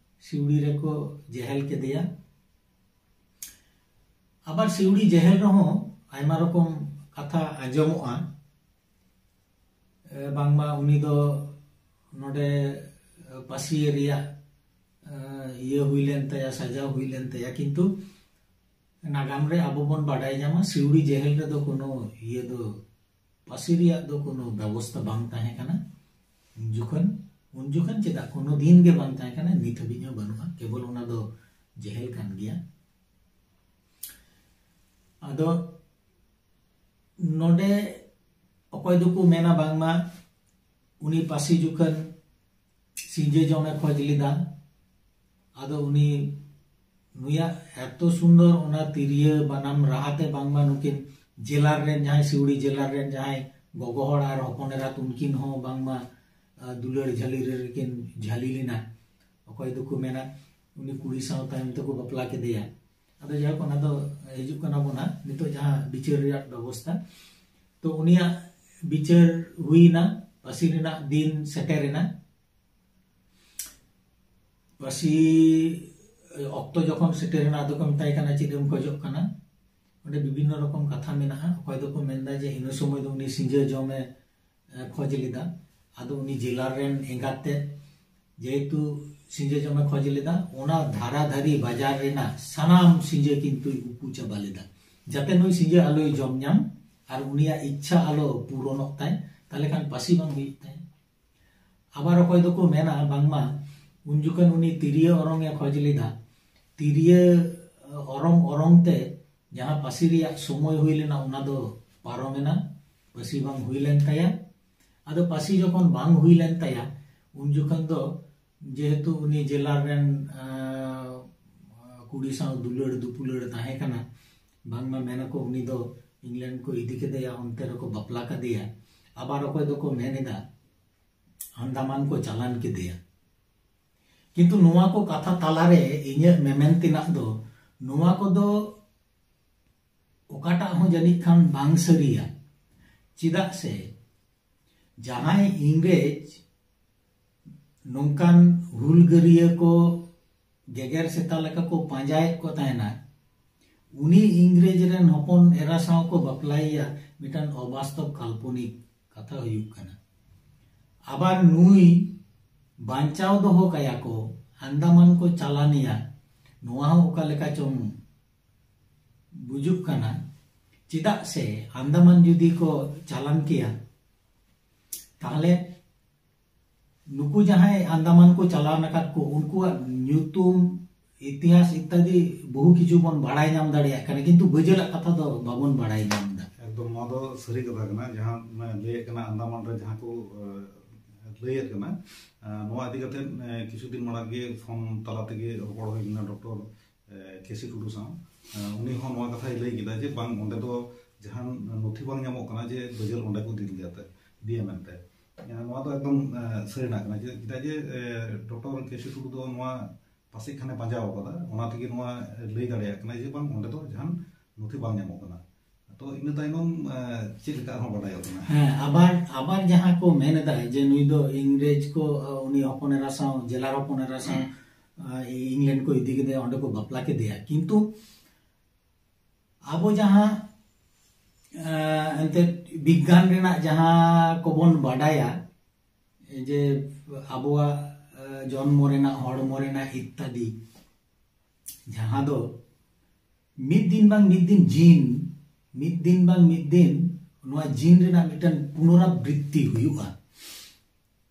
ᱥᱤᱣᱲᱤ ᱨᱮᱠᱚ ᱡᱮᱦᱮᱞ ᱠᱮᱫᱮᱭᱟ᱾ ᱟᱵᱟᱨ ᱥᱤᱣᱲᱤ ᱡᱮᱦᱮᱞ ᱨᱮᱦᱚᱸ ᱟᱭᱢᱟ ᱨᱚᱠᱚᱢ ᱠᱟᱛᱷᱟ ᱟᱸᱡᱚᱢᱚᱜᱼᱟ᱾ ᱮ, ᱵᱟᱝᱢᱟ ᱩᱱᱤ ᱫᱚ ᱱᱚᱰᱮ, ᱮ, ᱯᱟᱹᱥᱤ ᱨᱮᱭᱟᱜ, ᱮ, ᱤᱭᱟᱹ ᱦᱩᱭ ᱞᱮᱱ ᱛᱟᱭᱟ, ᱥᱟᱡᱟᱣ ᱦᱩᱭ ᱞᱮᱱ ᱛᱟᱭᱟ, ᱠᱤᱱᱛᱩ ᱱᱟᱜᱟᱢ ᱨᱮ ᱟᱵᱚ ᱵᱚᱱ ᱵᱟᱰᱟᱭ ᱧᱟᱢᱟ, ᱥᱤᱣᱲᱤ ᱡᱮᱦᱮᱞ ᱨᱮᱫᱚ ᱠᱳᱱᱳ ᱤᱭᱟᱹ ᱫᱚ, ᱯᱟᱹᱥᱤ ᱨᱮᱭᱟᱜ ᱫᱚ ᱠᱳᱱᱳ ᱵᱮᱵᱚᱥᱛᱷᱟ ᱵᱟᱝ ᱛᱟᱦᱮᱸ ᱠᱟᱱᱟ ᱩᱱ ᱡᱚᱠᱷᱚᱱ᱾ ᱩᱱ ᱡᱚᱠᱷᱚᱱ ᱪᱮᱫᱟᱜ, ᱠᱳᱱᱳ ᱫᱤᱱ ᱜᱮ ᱵᱟᱝ ᱛᱟᱦᱮᱸ ᱠᱟᱱᱟ, ᱱᱤᱛ ᱦᱟᱹᱵᱤᱡ ᱦᱚᱸ ᱵᱟᱹᱱᱩᱜᱼᱟ, ᱠᱮᱵᱚᱞ ᱚᱱᱟ ᱫᱚ ᱡᱮᱦᱮᱞ ᱠᱟᱱ ᱜᱮᱭᱟ᱾ ᱟᱫᱚ ᱱᱚᱰᱮ ᱚᱠᱚᱭ ᱫᱚᱠᱚ ᱢᱮᱱᱟ ᱵᱟᱝᱢᱟ ᱩᱱᱤ ᱯᱟᱹᱥᱤ ᱡᱚᱠᱷᱚᱱ ᱥᱤᱸᱡᱟᱹ ᱡᱚᱢᱮ ᱠᱷᱚᱡᱽ ᱞᱮᱫᱟ, ᱟᱫᱚ ᱩᱱᱤ, ᱱᱩᱭᱟᱜ ᱮᱛᱚ ᱥᱩᱱᱫᱚᱨ ᱚᱱᱟ ᱛᱤᱨᱭᱳ ᱵᱟᱱᱟᱢ ᱨᱟᱦᱟᱛᱮ ᱵᱟᱝᱢᱟ ᱱᱩᱠᱤᱱ ᱡᱮᱞᱟᱨ ᱨᱮᱱ ᱡᱟᱦᱟᱸᱭ, ᱥᱤᱣᱲᱤ ᱡᱮᱞᱟᱨ ᱨᱮᱱ ᱡᱟᱦᱟᱸᱭ ᱜᱚᱜᱚ ᱦᱚᱲ ᱟᱨ ᱦᱚᱯᱚᱱ ᱮᱨᱟᱛ, ᱩᱱᱠᱤᱱ ᱦᱚᱸ ᱵᱟᱝᱢᱟ, ᱟ, ᱫᱩᱞᱟᱹᱲ ᱡᱷᱟᱹᱞᱤ ᱨᱮᱠᱤᱱ ᱡᱷᱟᱹᱞᱤ ᱞᱮᱱᱟ᱾ ᱚᱠᱚᱭ ᱫᱚᱠᱚ ᱢᱮᱱᱟ ᱩᱱᱤ ᱠᱩᱲᱤ ᱥᱟᱶ ᱛᱟᱭᱚᱢ ᱛᱮᱠᱚ ᱵᱟᱯᱞᱟ ᱠᱮᱫᱮᱭᱟ᱾ ᱟᱫᱚ ᱡᱟᱭᱦᱳᱠ, ᱚᱱᱟ ᱫᱚ ᱦᱤᱡᱩᱜ ᱠᱟᱱᱟ ᱵᱚᱱ ᱦᱟᱸᱜ ᱱᱤᱛᱚᱜ ᱡᱟᱦᱟᱸ ᱵᱤᱪᱟᱹᱨ ᱨᱮᱭᱟᱜ ᱵᱮᱵᱚᱥᱛᱷᱟ᱾ ᱛᱚ ᱩᱱᱤᱭᱟᱜ ᱵᱤᱪᱟᱹᱨ ᱦᱩᱭᱱᱟ, ᱯᱟᱹᱥᱤ ᱨᱮᱱᱟᱜ ᱫᱤᱱ ᱥᱮᱴᱮᱨᱮᱱᱟ᱾ ᱯᱟᱹᱥᱤ ᱚᱠᱛᱚ ᱡᱚᱠᱷᱚᱱ ᱥᱮᱴᱮᱨᱮᱱᱟ, ᱟᱫᱚ ᱠᱚ ᱢᱮᱛᱟᱭ ᱠᱟᱱᱟ, "ᱪᱮᱫ ᱮᱢ ᱠᱷᱚᱡᱚᱜ ᱠᱟᱱᱟ?" ᱚᱸᱰᱮ ᱵᱤᱵᱷᱤᱱᱱᱚ ᱨᱚᱠᱚᱢ ᱠᱟᱛᱷᱟ ᱢᱮᱱᱟᱜᱼᱟ᱾ ᱚᱠᱚᱭ ᱫᱚᱠᱚ ᱢᱮᱱᱫᱟ ᱡᱮ ᱤᱱᱟᱹ ᱥᱚᱢᱚᱭ ᱫᱚ ᱩᱱᱤ ᱥᱤᱸᱡᱟᱹ ᱡᱚᱢᱮ, ᱮ, ᱠᱷᱚᱡᱽ ᱞᱮᱫᱟ᱾ ᱟᱫᱚ ᱩᱱᱤ ᱡᱮᱞᱟᱨ ᱨᱮᱱ ᱮᱸᱜᱟᱛ ᱛᱮ ᱡᱮᱦᱮᱛᱩ ᱥᱤᱸᱡᱟᱹ ᱡᱚᱢᱮ ᱠᱷᱚᱡᱽ ᱞᱮᱫᱟ, ᱚᱱᱟ ᱫᱷᱟᱨᱟ ᱫᱷᱟᱨᱤ ᱵᱟᱡᱟᱨ ᱨᱮᱱᱟᱜ ᱥᱟᱱᱟᱢ ᱥᱤᱸᱡᱟᱹ ᱠᱤᱱᱛᱩᱭ ᱩᱠᱩ ᱪᱟᱵᱟ ᱞᱮᱫᱟ, ᱡᱟᱛᱮ ᱱᱩᱭ ᱥᱤᱸᱡᱟᱹ ᱟᱞᱚᱭ ᱡᱚᱢ ᱧᱟᱢ ᱟᱨ ᱩᱱᱤᱭᱟᱜ ᱤᱪᱪᱷᱟ ᱟᱞᱚ ᱯᱩᱨᱚᱱᱚᱜ ᱛᱟᱭ, ᱛᱟᱦᱞᱮ ᱠᱷᱟᱱ ᱯᱟᱹᱥᱤ ᱵᱟᱝ ᱦᱩᱭᱩᱜ ᱛᱟᱭᱟ᱾ ᱟᱵᱟᱨ ᱚᱠᱚᱭ ᱫᱚᱠᱚ ᱢᱮᱱᱟ ᱵᱟᱝᱢᱟ ᱩᱱ ᱡᱚᱠᱷᱚᱱ ᱩᱱᱤ ᱛᱤᱨᱭᱳ ᱚᱨᱚᱝ ᱮ ᱠᱷᱚᱡᱽ ᱞᱮᱫᱟ, ᱛᱤᱨᱭᱳ ᱚᱨᱚᱝ ᱚᱨᱚᱝ ᱛᱮ ᱡᱟᱦᱟᱸ ᱯᱟᱹᱥᱤ ᱨᱮᱭᱟᱜ ᱥᱚᱢᱚᱭ ᱦᱩᱭ ᱞᱮᱱᱟ, ᱚᱱᱟ ᱫᱚ ᱯᱟᱨᱚᱢᱮᱱᱟ, ᱯᱟᱹᱥᱤ ᱵᱟᱝ ᱦᱩᱭ ᱞᱮᱱ ᱛᱟᱭᱟ᱾ ᱟᱫᱚ ᱯᱟᱹᱥᱤ ᱡᱚᱠᱷᱚᱱ ᱵᱟᱝ ᱦᱩᱭ ᱞᱮᱱ ᱛᱟᱭᱟ, ᱩᱱ ᱡᱚᱠᱷᱚᱱ ᱫᱚ ᱡᱮᱦᱮᱛᱩ ᱩᱱᱤ ᱡᱮᱞᱟᱨ ᱨᱮᱱ, ᱟᱸ, ᱠᱩᱲᱤ ᱥᱟᱶ ᱫᱩᱞᱟᱹᱲ ᱫᱩᱯᱩᱞᱟᱹᱲ ᱛᱟᱦᱮᱸ ᱠᱟᱱᱟ, ᱵᱟᱝᱢᱟ ᱢᱮᱱᱟᱠᱚ ᱩᱱᱤ ᱫᱚ ᱤᱝᱞᱮᱱᱰ ᱠᱚ ᱤᱫᱤ ᱠᱮᱫᱮᱭᱟ, ᱚᱱᱛᱮ ᱨᱮᱠᱚ ᱵᱟᱯᱞᱟ ᱠᱟᱫᱮᱭᱟ᱾ ᱟᱵᱟᱨ ᱚᱠᱚᱭ ᱫᱚᱠᱚ ᱢᱮᱱ ᱮᱫᱟ ᱟᱱᱫᱟᱢᱟᱱ ᱠᱚ ᱪᱟᱞᱟᱱ ᱠᱮᱫᱮᱭᱟ᱾ ᱠᱤᱱᱛᱩ ᱱᱚᱣᱟ ᱠᱚ ᱠᱟᱛᱷᱟ ᱛᱟᱞᱟᱨᱮ ᱤᱧᱟᱹᱜ ᱢᱮᱢᱮᱱ ᱛᱮᱱᱟᱜ ᱫᱚ, ᱱᱚᱣᱟ ᱠᱚᱫᱚ ᱚᱠᱟᱴᱟᱜ ᱦᱚᱸ ᱡᱟᱹᱱᱤᱡ ᱠᱷᱟᱱ ᱵᱟᱝ ᱥᱟᱹᱨᱤᱭᱟ᱾ ᱪᱮᱫᱟᱜ ᱥᱮ ᱡᱟᱦᱟᱸᱭ ᱤᱝᱨᱮᱡᱽ ᱱᱚᱝᱠᱟᱱ ᱦᱩᱞᱜᱟᱹᱨᱤᱭᱟᱹ ᱠᱚ ᱜᱮᱜᱮᱨ ᱥᱮᱛᱟ ᱞᱮᱠᱟ ᱠᱚ ᱯᱟᱸᱡᱟᱭᱮᱫ ᱠᱚ ᱛᱟᱦᱮᱱᱟ, ᱩᱱᱤ ᱤᱝᱨᱮᱡᱽ ᱨᱮᱱ ᱦᱚᱯᱚᱱ ᱮᱨᱟ ᱥᱟᱶ ᱠᱚ ᱵᱟᱯᱞᱟᱭᱮᱭᱟ, ᱢᱤᱫᱴᱟᱝ ᱚᱵᱟᱥᱛᱚᱵ ᱠᱟᱞᱯᱚᱱᱤᱠ ᱠᱟᱛᱷᱟ ᱦᱩᱭᱩᱜ ᱠᱟᱱᱟ᱾ ᱟᱵᱟᱨ ᱱᱩᱭ ᱵᱟᱧᱪᱟᱣ ᱫᱚᱦᱚ ᱠᱟᱭᱟ ᱠᱚ, ᱟᱱᱫᱟᱢᱟᱱ ᱠᱚ ᱪᱟᱞᱟᱱᱮᱭᱟ, ᱱᱚᱣᱟ ᱦᱚᱸ ᱚᱠᱟ ᱞᱮᱠᱟ ᱪᱚᱝ ᱵᱩᱡᱩᱜ ᱠᱟᱱᱟ᱾ ᱪᱮᱫᱟᱜ ᱥᱮ ᱟᱱᱫᱟᱢᱟᱱ ᱡᱩᱫᱤ ᱠᱚ ᱪᱟᱞᱟᱱ ᱠᱮᱭᱟ, ᱛᱟᱦᱞᱮ ᱱᱩᱠᱩ ᱡᱟᱦᱟᱸᱭ ᱟᱱᱫᱟᱢᱟᱱ ᱠᱚ ᱪᱟᱞᱟᱣ ᱟᱠᱟᱫ ᱠᱚ, ᱩᱱᱠᱩᱣᱟᱜ ᱧᱩᱛᱩᱢ, ᱤᱛᱤᱦᱟᱥ ᱤᱛᱛᱟᱫᱤ ᱵᱚᱦᱩ ᱠᱤᱪᱷᱩ ᱵᱚᱱ ᱵᱟᱲᱟᱭ ᱧᱟᱢ ᱫᱟᱲᱮᱭᱟᱜ ᱠᱟᱱᱟ, ᱠᱤᱱᱛᱩ ᱵᱟᱹᱡᱟᱹᱞᱟᱜ ᱠᱟᱛᱷᱟ ᱫᱚ ᱵᱟᱵᱚᱱ ᱵᱟᱲᱟᱭ ᱧᱟᱢ ᱮᱫᱟ᱾ ᱮᱠᱫᱚᱢ, ᱱᱚᱣᱟ ᱫᱚ ᱥᱟᱹᱨᱤ ᱠᱟᱛᱷᱟ ᱠᱟᱱᱟ᱾ ᱡᱟᱦᱟᱸ, ᱮ, ᱞᱟᱹᱭᱮᱫ ᱠᱟᱱᱟ, ᱟᱱᱫᱟᱢᱟᱱ ᱨᱮ ᱡᱟᱦᱟᱸ ᱠᱚ, ᱮ, ᱞᱟᱹᱭᱮᱫ ᱠᱟᱱᱟ, ᱮ, ᱱᱚᱣᱟ ᱤᱫᱤ ᱠᱟᱛᱮ, ᱮ, ᱠᱤᱪᱷᱩ ᱫᱤᱱ ᱢᱟᱲᱟᱝ ᱜᱮ ᱯᱷᱳᱱ ᱛᱟᱞᱟ ᱛᱮᱜᱮ ᱨᱚᱯᱚᱲ ᱦᱩᱭ ᱞᱮᱱᱟ ᱰᱚᱠᱴᱚᱨ, ᱮ, ᱠᱮᱥᱤ ᱴᱩᱰᱩ ᱥᱟᱶ᱾ ᱮ, ᱩᱱᱤ ᱦᱚᱸ ᱱᱚᱣᱟ ᱠᱟᱛᱷᱟᱭ ᱞᱟᱹᱭ ᱠᱮᱫᱟ ᱡᱮ ᱵᱟᱝ, ᱚᱸᱰᱮ ᱫᱚ ᱡᱟᱦᱟᱱ ᱱᱚᱛᱷᱤ ᱵᱟᱝ ᱧᱟᱢᱚᱜ ᱠᱟᱱᱟ ᱡᱮ ᱵᱟᱹᱡᱟᱹᱞ ᱚᱸᱰᱮ ᱠᱚ ᱤᱫᱤ ᱞᱮᱫᱮᱭᱟ ᱛᱮ, ᱤᱫᱤᱭᱟ ᱢᱮᱱᱛᱮ᱾ ᱮ, ᱱᱚᱣᱟ ᱫᱚ ᱮᱠᱫᱚᱢ, ᱮ, ᱥᱟᱹᱨᱤᱱᱟᱜ ᱠᱟᱱᱟ᱾ ᱪᱮᱫᱟᱜ ᱡᱮ, ᱮ, ᱰᱚᱠᱴᱚᱨ ᱠᱮᱥᱤ ᱴᱩᱰᱩ ᱫᱚ ᱱᱚᱣᱟ ᱯᱟᱥᱮᱡ ᱠᱷᱟᱱᱮ ᱯᱟᱸᱡᱟᱣ ᱠᱟᱫᱟ, ᱚᱱᱟ ᱛᱮᱜᱮ ᱱᱚᱣᱟ ᱞᱟᱹᱭ ᱫᱟᱲᱮᱭᱟᱜ ᱠᱟᱱᱟ ᱡᱮ ᱵᱟᱝ, ᱚᱸᱰᱮ ᱫᱚ ᱡᱟᱦᱟᱱ ᱱᱚᱛᱷᱤ ᱵᱟᱝ ᱧᱟᱢᱚᱜ ᱠᱟᱱᱟ᱾ ᱛᱚ ᱤᱱᱟᱹ ᱛᱟᱭᱱᱚᱢ, ᱮ, ᱪᱮᱫ ᱞᱮᱠᱟ ᱟᱨᱦᱚᱸ ᱵᱟᱰᱟᱭᱚᱜ ᱠᱟᱱᱟ? ᱦᱮᱸ, ᱟᱵᱟᱨ, ᱟᱵᱟᱨ ᱡᱟᱦᱟᱸ ᱠᱚ ᱢᱮᱱ ᱮᱫᱟ ᱡᱮ ᱱᱩᱭ ᱫᱚ ᱤᱝᱨᱮᱡᱽ ᱠᱚ, ᱮ, ᱩᱱᱤ ᱦᱚᱯᱚᱱ ᱮᱨᱟ ᱥᱟᱶ, ᱡᱮᱞᱟᱨ ᱦᱚᱯᱚᱱ ᱮᱨᱟ ᱥᱟᱶ, ᱮ, ᱤᱝᱞᱮᱱᱰ ᱠᱚ ᱤᱫᱤ ᱠᱮᱫᱮᱭᱟ, ᱚᱸᱰᱮ ᱠᱚ ᱵᱟᱯᱞᱟ ᱠᱮᱫᱮᱭᱟ, ᱠᱤᱱᱛᱩ ᱟᱵᱚ ᱡᱟᱦᱟᱸ, ᱮ, ᱮᱱᱛᱮᱫ ᱵᱤᱜᱽᱜᱟᱱ ᱨᱮᱱᱟᱜ ᱡᱟᱦᱟᱸ ᱠᱚᱵᱚᱱ ᱵᱟᱰᱟᱭᱟ, ᱡᱮ ᱟᱵᱚᱣᱟᱜ, ᱮ, ᱡᱚᱱᱢᱚ ᱨᱮᱱᱟᱜ, ᱦᱚᱲᱢᱚ ᱨᱮᱱᱟᱜ ᱤᱛᱛᱟᱫᱤ, ᱡᱟᱦᱟᱸ ᱫᱚ ᱢᱤᱫ ᱫᱤᱱ ᱵᱟᱝ ᱢᱤᱫ ᱫᱤᱱ ᱡᱤᱱ, ᱢᱤᱫ ᱫᱤᱱ ᱵᱟᱝ ᱢᱤᱫ ᱫᱤᱱ ᱱᱚᱣᱟ ᱡᱤᱱ ᱨᱮᱱᱟᱜ ᱢᱤᱫᱴᱟᱝ ᱯᱩᱱᱚᱨᱟᱵᱨᱤᱛᱛᱤ ᱦᱩᱭᱩᱜᱼᱟ᱾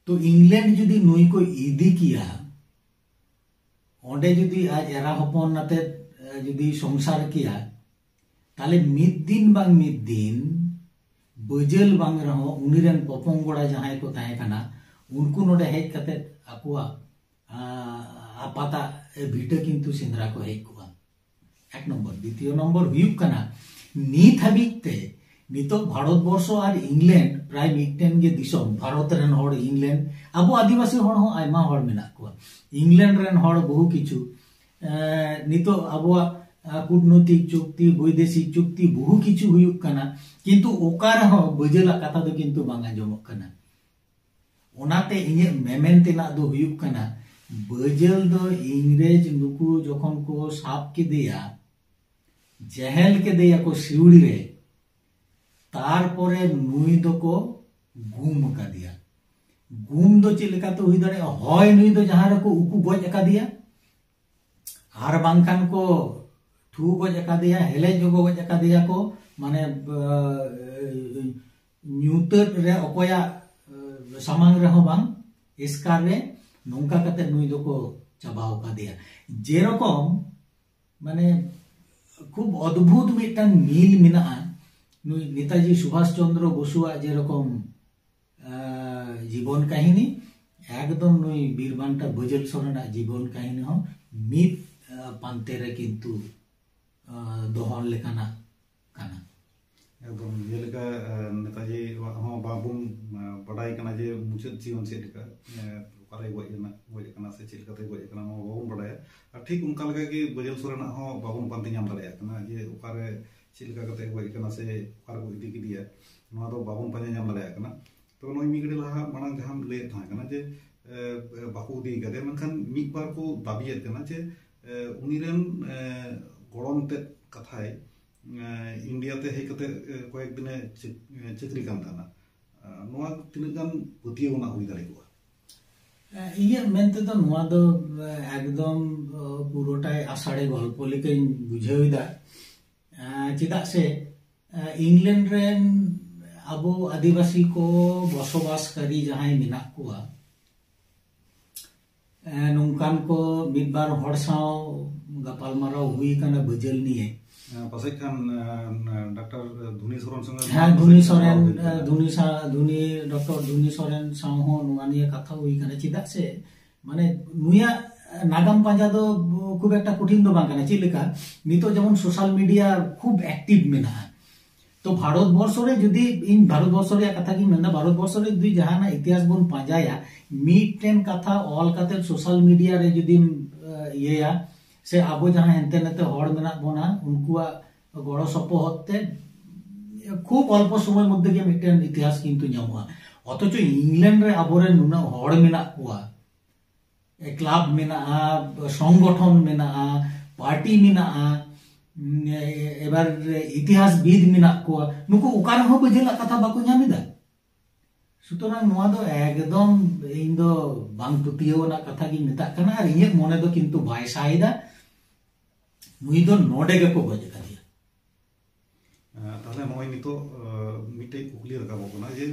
ᱛᱚ ᱤᱝᱞᱮᱱᱰ ᱡᱩᱫᱤ ᱱᱩᱭ ᱠᱚ ᱤᱫᱤ ᱠᱮᱭᱟ, ᱚᱸᱰᱮ ᱡᱩᱫᱤ ᱟᱡ ᱮᱨᱟ ᱦᱚᱯᱚᱱ ᱟᱛᱮᱫ, ᱮ, ᱡᱩᱫᱤ ᱥᱚᱝᱥᱟᱨ ᱠᱮᱭᱟ, ᱛᱟᱦᱞᱮ ᱢᱤᱫ ᱫᱤᱱ ᱵᱟᱝ ᱢᱤᱫ ᱫᱤᱱ ᱵᱟᱹᱡᱟᱹᱞ ᱵᱟᱝ ᱨᱮᱦᱚᱸ ᱩᱱᱤ ᱨᱮᱱ ᱯᱚᱯᱚᱝᱜᱚᱲᱟ ᱡᱟᱦᱟᱸᱭ ᱠᱚ ᱛᱟᱦᱮᱸ ᱠᱟᱱᱟ, ᱩᱱᱠᱩ ᱱᱚᱰᱮ ᱦᱮᱡ ᱠᱟᱛᱮᱫ ᱟᱠᱚᱣᱟᱜ, ᱟ, ᱟᱯᱟᱛᱟᱜ ᱵᱷᱤᱴᱟᱹ ᱠᱤᱱᱛᱩ ᱥᱮᱸᱫᱽᱨᱟ ᱠᱚ ᱦᱮᱡ ᱠᱚᱜᱼᱟ᱾ ᱮᱠ ᱱᱚᱢᱵᱚᱨ᱾ ᱫᱤᱛᱤᱭᱚ ᱱᱚᱢᱵᱚᱨ ᱦᱩᱭᱩᱜ ᱠᱟᱱᱟ, ᱱᱤᱛ ᱦᱟᱹᱵᱤᱡ ᱛᱮ ᱱᱤᱛᱚᱜ ᱵᱷᱟᱨᱚᱛ ᱵᱚᱨᱥᱚ ᱟᱨ ᱤᱝᱞᱮᱱᱰ ᱯᱨᱟᱭ ᱢᱤᱫᱴᱮᱱ ᱜᱮ ᱫᱤᱥᱚᱢ᱾ ᱵᱷᱟᱨᱚᱛ ᱨᱮᱱ ᱦᱚᱲ, ᱤᱝᱞᱮᱱᱰ, ᱟᱵᱚ ᱟᱹᱫᱤᱵᱟᱹᱥᱤ ᱦᱚᱲ ᱦᱚᱸ ᱟᱭᱢᱟ ᱦᱚᱲ ᱢᱮᱱᱟᱜ ᱠᱚᱣᱟ᱾ ᱤᱝᱞᱮᱱᱰ ᱨᱮᱱ ᱦᱚᱲ ᱵᱚᱦᱩ ᱠᱤᱪᱷᱩ, ᱮᱸ, ᱱᱤᱛᱚᱜ ᱟᱵᱚᱣᱟᱜ, ᱟᱸ, ᱠᱩᱴᱱᱳᱭᱛᱤᱠ ᱪᱩᱠᱛᱤ, ᱵᱳᱭᱫᱮᱥᱤᱠ ᱪᱩᱠᱛᱤ, ᱵᱚᱦᱩ ᱠᱤᱪᱷᱩ ᱦᱩᱭᱩᱜ ᱠᱟᱱᱟ, ᱠᱤᱱᱛᱩ ᱚᱠᱟ ᱨᱮᱦᱚᱸ ᱵᱟᱹᱡᱟᱹᱞᱟᱜ ᱠᱟᱛᱷᱟ ᱫᱚ ᱠᱤᱱᱛᱩ ᱵᱟᱝ ᱟᱸᱡᱚᱢᱚᱜ ᱠᱟᱱᱟ᱾ ᱚᱱᱟᱛᱮ ᱤᱧᱟᱹᱜ ᱢᱮᱢᱮᱱ ᱛᱮᱱᱟᱜ ᱫᱚ ᱦᱩᱭᱩᱜ ᱠᱟᱱᱟ, ᱵᱟᱹᱡᱟᱹᱞ ᱫᱚ ᱤᱝᱨᱮᱡᱽ ᱱᱩᱠᱩ ᱡᱚᱠᱷᱚᱱ ᱠᱚ ᱥᱟᱵ ᱠᱮᱫᱮᱭᱟ, ᱡᱮᱦᱮᱞ ᱠᱮᱫᱮᱭᱟ ᱠᱚ ᱥᱤᱣᱲᱤ ᱨᱮ, ᱛᱟᱨᱯᱚᱨᱮ ᱱᱩᱭ ᱫᱚᱠᱚ ᱜᱩᱢ ᱟᱠᱟᱫᱮᱭᱟ᱾ ᱜᱩᱢ ᱫᱚ ᱪᱮᱫ ᱞᱮᱠᱟᱛᱮ ᱦᱩᱭ ᱫᱟᱲᱮᱭᱟᱜᱼᱟ? ᱦᱚᱭ ᱱᱩᱭ ᱫᱚ ᱡᱟᱦᱟᱸ ᱨᱮᱠᱚ ᱩᱠᱩ ᱜᱚᱡ ᱟᱠᱟᱫᱮᱭᱟ, ᱟᱨ ᱵᱟᱝᱠᱷᱟᱱ ᱠᱚ ᱛᱷᱩ ᱜᱚᱡ ᱟᱠᱟᱫᱮᱭᱟ, ᱦᱮᱞᱮᱡ ᱡᱚᱜᱚ ᱜᱚᱡ ᱟᱠᱟᱫᱮᱭᱟ ᱠᱚ, ᱢᱟᱱᱮ, ᱧᱩᱛᱟᱹᱛ ᱨᱮ ᱚᱠᱚᱭᱟᱜ ᱥᱟᱢᱟᱝ ᱨᱮᱦᱚᱸ ᱵᱟᱝ, ᱮᱥᱠᱟᱨ ᱨᱮ, ᱱᱚᱝᱠᱟ ᱠᱟᱛᱮ ᱱᱩᱭ ᱫᱚᱠᱚ ᱪᱟᱵᱟᱣ ᱟᱠᱟᱫᱮᱭᱟ᱾ ᱡᱮᱨᱚᱠᱚᱢ, ᱢᱟᱱᱮ, ᱠᱷᱩᱵ ᱚᱫᱽᱵᱷᱩᱛ ᱢᱤᱫᱴᱟᱝ ᱢᱤᱞ ᱢᱮᱱᱟᱜᱼᱟ᱾ ᱱᱩᱭ ᱱᱮᱛᱟᱡᱤ ᱥᱩᱵᱷᱟᱥ ᱪᱚᱱᱫᱨᱚ ᱵᱚᱥᱩᱣᱟᱜ ᱡᱮᱨᱚᱠᱚᱢ, ᱟᱸ, ᱡᱤᱵᱚᱱ ᱠᱟᱹᱦᱤᱱᱤ, ᱮᱠᱫᱚᱢ ᱱᱩᱭ ᱵᱤᱨ ᱵᱟᱱᱴᱟ ᱵᱟᱹᱡᱟᱹᱞ ᱥᱚᱨᱮᱱᱟᱜ ᱡᱤᱵᱚᱱ ᱠᱟᱹᱦᱤᱱᱤ ᱦᱚᱸ ᱢᱤᱫ, ᱟᱸ, ᱯᱟᱱᱛᱮ ᱨᱮ ᱠᱤᱱᱛᱩ, ᱟᱸ, ᱫᱚᱦᱚ ᱞᱮᱠᱟᱱᱟᱜ ᱠᱟᱱᱟ᱾ ᱮᱠᱫᱚᱢ, ᱡᱮᱞᱮᱠᱟ, ᱟᱸ, ᱱᱮᱛᱟᱡᱤᱣᱟᱜ ᱦᱚᱸ ᱵᱟᱵᱚᱱ, ᱟᱸ, ᱵᱟᱰᱟᱭ ᱠᱟᱱᱟ ᱡᱮ ᱢᱩᱪᱟᱹᱫ ᱡᱤᱭᱚᱱ ᱪᱮᱫ ᱞᱮᱠᱟ, ᱟᱸ, ᱚᱠᱟᱨᱮ ᱜᱚᱡ ᱮᱱᱟ, ᱜᱚᱡ ᱟᱠᱟᱱᱟ ᱥᱮ ᱪᱮᱫ ᱞᱮᱠᱟᱛᱮ ᱜᱚᱡ ᱟᱠᱟᱱᱟ, ᱱᱚᱣᱟ ᱵᱟᱵᱚᱱ ᱵᱟᱰᱟᱭᱟ᱾ ᱟᱨ ᱴᱷᱤᱠ ᱚᱱᱠᱟ ᱞᱮᱠᱟ ᱜᱮ ᱵᱟᱹᱡᱟᱹᱞ ᱥᱚᱨᱮᱱᱟᱜ ᱦᱚᱸ ᱵᱟᱵᱚᱱ ᱯᱟᱱᱛᱮ ᱧᱟᱢ ᱫᱟᱲᱮᱭᱟᱜ ᱠᱟᱱᱟ ᱡᱮ ᱚᱠᱟᱨᱮ ᱪᱮᱫ ᱞᱮᱠᱟ ᱠᱟᱛᱮ ᱜᱚᱡ ᱟᱠᱟᱱᱟ ᱥᱮ ᱚᱠᱟᱨᱮ ᱠᱚ ᱤᱫᱤ ᱠᱮᱫᱮᱭᱟ, ᱱᱚᱣᱟ ᱫᱚ ᱵᱟᱵᱚᱱ ᱯᱟᱸᱡᱟ ᱧᱟᱢ ᱫᱟᱲᱮᱭᱟᱜ ᱠᱟᱱᱟ᱾ ᱛᱚ, ᱱᱚᱜᱼᱚᱭ ᱢᱤᱫ ᱜᱷᱟᱹᱲᱤ ᱞᱟᱦᱟ ᱢᱟᱲᱟᱝ ᱡᱟᱦᱟᱸᱢ ᱞᱟᱹᱭᱮᱫ ᱛᱟᱦᱮᱸ ᱠᱟᱱᱟ ᱡᱮ, ᱮ, ᱵᱟᱠᱚ ᱤᱫᱤ ᱠᱟᱫᱮᱭᱟ, ᱢᱮᱱᱠᱷᱟᱱ ᱢᱤᱫ ᱵᱟᱨ ᱠᱚ ᱫᱟᱹᱵᱤᱭᱮᱫ ᱠᱟᱱᱟ ᱡᱮ, ᱮ, ᱩᱱᱤ ᱨᱮᱱ, ᱮ, ᱜᱚᱲᱚᱢ ᱛᱮᱫ ᱠᱟᱛᱷᱟᱭ, ᱮ, ᱤᱱᱰᱤᱭᱟ ᱛᱮ ᱦᱮᱡ ᱠᱟᱛᱮ, ᱮ, ᱠᱚᱭᱮᱠ ᱫᱤᱱᱮ ᱪᱟᱹᱠ-, ᱮ, ᱪᱟᱹᱠᱨᱤ ᱠᱟᱱ ᱛᱟᱦᱮᱱᱟ᱾ ᱮ, ᱱᱚᱣᱟ ᱛᱤᱱᱟᱹᱜ ᱜᱟᱱ ᱯᱟᱹᱛᱭᱟᱹᱣ ᱨᱮᱱᱟᱜ ᱦᱩᱭ ᱫᱟᱲᱮ ᱠᱚᱜᱼᱟ? ᱮ, ᱤᱧᱟᱹᱜ ᱢᱮᱱ ᱛᱮᱫᱚ ᱱᱚᱣᱟ ᱫᱚ, ᱮ, ᱮᱠᱫᱚᱢ, ᱮ, ᱯᱩᱨᱟᱹᱴᱟᱭ ᱟᱥᱟᱲᱮ ᱜᱚᱞᱯᱚ ᱞᱮᱠᱟᱧ ᱵᱩᱡᱷᱟᱹᱣ ᱮᱫᱟ᱾ ᱮ, ᱪᱮᱫᱟᱜ ᱥᱮ, ᱮ, ᱤᱝᱞᱮᱱᱰ ᱨᱮᱱ ᱟᱵᱚ ᱟᱹᱫᱤᱵᱟᱹᱥᱤ ᱠᱚ ᱵᱚᱥᱚᱵᱟᱥᱠᱟᱨᱤ ᱡᱟᱦᱟᱸᱭ ᱢᱮᱱᱟᱜ ᱠᱚᱣᱟ, ᱮ, ᱱᱚᱝᱠᱟᱱ ᱠᱚ ᱢᱤᱫ ᱵᱟᱨ ᱦᱚᱲ ᱥᱟᱶ ᱜᱟᱯᱟᱞᱢᱟᱨᱟᱣ ᱦᱩᱭ ᱟᱠᱟᱱᱟ ᱵᱟᱹᱡᱟᱹᱞ ᱱᱤᱭᱮ᱾ ᱮ, ᱯᱟᱥᱮᱡ ᱠᱷᱟᱱ, ᱮ, ᱰᱟᱠᱛᱟᱨ ᱫᱷᱩᱱᱤ ᱥᱚᱨᱮᱱ ᱥᱚᱸᱜᱮ ᱦᱮᱸ, ᱱᱚᱣᱟ ᱫᱷᱩᱱᱤ ᱯᱟᱥᱮᱡ ᱥᱚᱨᱮᱱ, ᱜᱟᱞᱢᱟᱨᱟᱣ ᱦᱩᱭ ᱮ, ᱟᱠᱟᱱᱟ᱾ ᱫᱷᱩᱱᱤ ᱥᱟ-, ᱫᱷᱩᱱᱤ, ᱰᱚᱠᱴᱚᱨ ᱫᱷᱩᱱᱤ ᱥᱚᱨᱮᱱ ᱥᱟᱶ ᱦᱚᱸ ᱱᱚᱣᱟ ᱱᱤᱭᱮ ᱠᱟᱛᱷᱟ ᱦᱩᱭ ᱟᱠᱟᱱᱟ᱾ ᱪᱮᱫᱟᱜ ᱥᱮ, ᱢᱟᱱᱮ, ᱱᱩᱭᱟᱜ, ᱱᱟᱜᱟᱢ ᱯᱟᱸᱡᱟ ᱫᱚ ᱠᱷᱩᱵ ᱮᱠᱴᱟ ᱠᱚᱴᱷᱤᱱ ᱫᱚ ᱵᱟᱝ ᱠᱟᱱᱟ᱾ ᱪᱮᱫ ᱞᱮᱠᱟ, ᱱᱤᱛᱚᱜ ᱡᱮᱢᱚᱱ ᱥᱳᱥᱟᱞ ᱢᱤᱰᱤᱭᱟ ᱠᱷᱩᱵ ᱮᱠᱴᱤᱵᱷ ᱢᱮᱱᱟᱜᱼᱟ, ᱛᱚ ᱵᱷᱟᱨᱚᱛ ᱵᱚᱨᱥᱚ ᱨᱮ ᱡᱩᱫᱤ, ᱤᱧ ᱵᱷᱟᱨᱚᱛ ᱵᱚᱨᱥᱚ ᱨᱮᱭᱟᱜ ᱠᱟᱛᱷᱟ ᱜᱤᱧ ᱢᱮᱱᱫᱟ, ᱵᱷᱟᱨᱚᱛ ᱵᱚᱨᱥᱚ ᱨᱮ ᱡᱩᱫᱤ ᱡᱟᱦᱟᱱᱟᱜ ᱤᱛᱤᱦᱟᱥ ᱵᱚᱱ ᱯᱟᱸᱡᱟᱭᱟ, ᱢᱤᱫᱴᱮᱱ ᱠᱟᱛᱷᱟ ᱚᱞ ᱠᱟᱛᱮ ᱥᱳᱥᱟᱞ ᱢᱤᱰᱤᱭᱟ ᱨᱮ ᱡᱩᱫᱤᱢ ᱤᱭᱟᱹᱭᱟ, ᱥᱮ ᱟᱵᱚ ᱡᱟᱦᱟᱸ ᱦᱟᱱᱛᱮ ᱱᱟᱛᱮ ᱦᱚᱲ ᱢᱮᱱᱟᱜ ᱵᱚᱱᱟ, ᱩᱱᱠᱩᱣᱟᱜ ᱜᱚᱲᱚ ᱥᱚᱯᱚᱦᱚᱫ ᱛᱮ ᱠᱷᱩᱵ ᱚᱞᱯᱚ ᱥᱚᱢᱚᱭ ᱢᱚᱫᱽᱫᱷᱮ ᱜᱮ ᱢᱤᱫᱴᱮᱱ ᱤᱛᱤᱦᱟᱥ ᱠᱤᱱᱛᱩ ᱧᱟᱢᱚᱜᱼᱟ᱾ ᱚᱛᱷᱚᱪᱚ ᱤᱝᱞᱮᱱᱰ ᱨᱮ ᱟᱵᱚᱨᱮᱱ ᱱᱩᱱᱟᱹᱜ ᱦᱚᱲ ᱢᱮᱱᱟᱜ ᱠᱚᱣᱟ, ᱠᱞᱟᱵᱽ ᱢᱮᱱᱟᱜᱼᱟ, ᱥᱚᱝᱜᱚᱴᱷᱚᱱ ᱢᱮᱱᱟᱜᱼᱟ, ᱯᱟᱨᱴᱤ ᱢᱮᱱᱟᱜᱼᱟ, ᱮᱵᱟᱨ ᱤᱛᱤᱦᱟᱥ ᱵᱤᱫ ᱢᱮᱱᱟᱜ ᱠᱚᱣᱟ, ᱱᱩᱠᱩ ᱚᱠᱟ ᱨᱮᱦᱚᱸ ᱵᱟᱹᱡᱟᱹᱞᱟᱜ ᱠᱟᱛᱷᱟ ᱵᱟᱠᱚ ᱧᱟᱢ ᱮᱫᱟ᱾ ᱥᱩᱛᱚᱨᱟᱝ ᱱᱚᱣᱟ ᱫᱚ ᱮᱠᱫᱚᱢ ᱤᱧ ᱫᱚ ᱵᱟᱝ ᱯᱟᱹᱛᱭᱟᱹᱣ ᱨᱮᱱᱟᱜ ᱠᱟᱛᱷᱟ ᱜᱤᱧ ᱢᱮᱛᱟᱜ ᱠᱟᱱᱟ, ᱟᱨ ᱤᱧᱟᱹᱜ ᱢᱚᱱᱮ ᱫᱚ ᱠᱤᱱᱛᱩ ᱵᱟᱭ ᱥᱟᱭ ᱮᱫᱟ᱾ ᱱᱩᱭ ᱫᱚ ᱱᱚᱰᱮ ᱜᱮᱠᱚ ᱜᱚᱡ ᱟᱠᱟᱫᱮᱭᱟ᱾ ᱛᱟᱦᱞᱮ ᱱᱚᱜᱼᱚᱭ ᱱᱤᱛᱚᱜ ᱢᱤᱫᱴᱮᱡ ᱠᱩᱠᱞᱤ ᱨᱟᱠᱟᱵᱚᱜ ᱠᱟᱱᱟ ᱡᱮ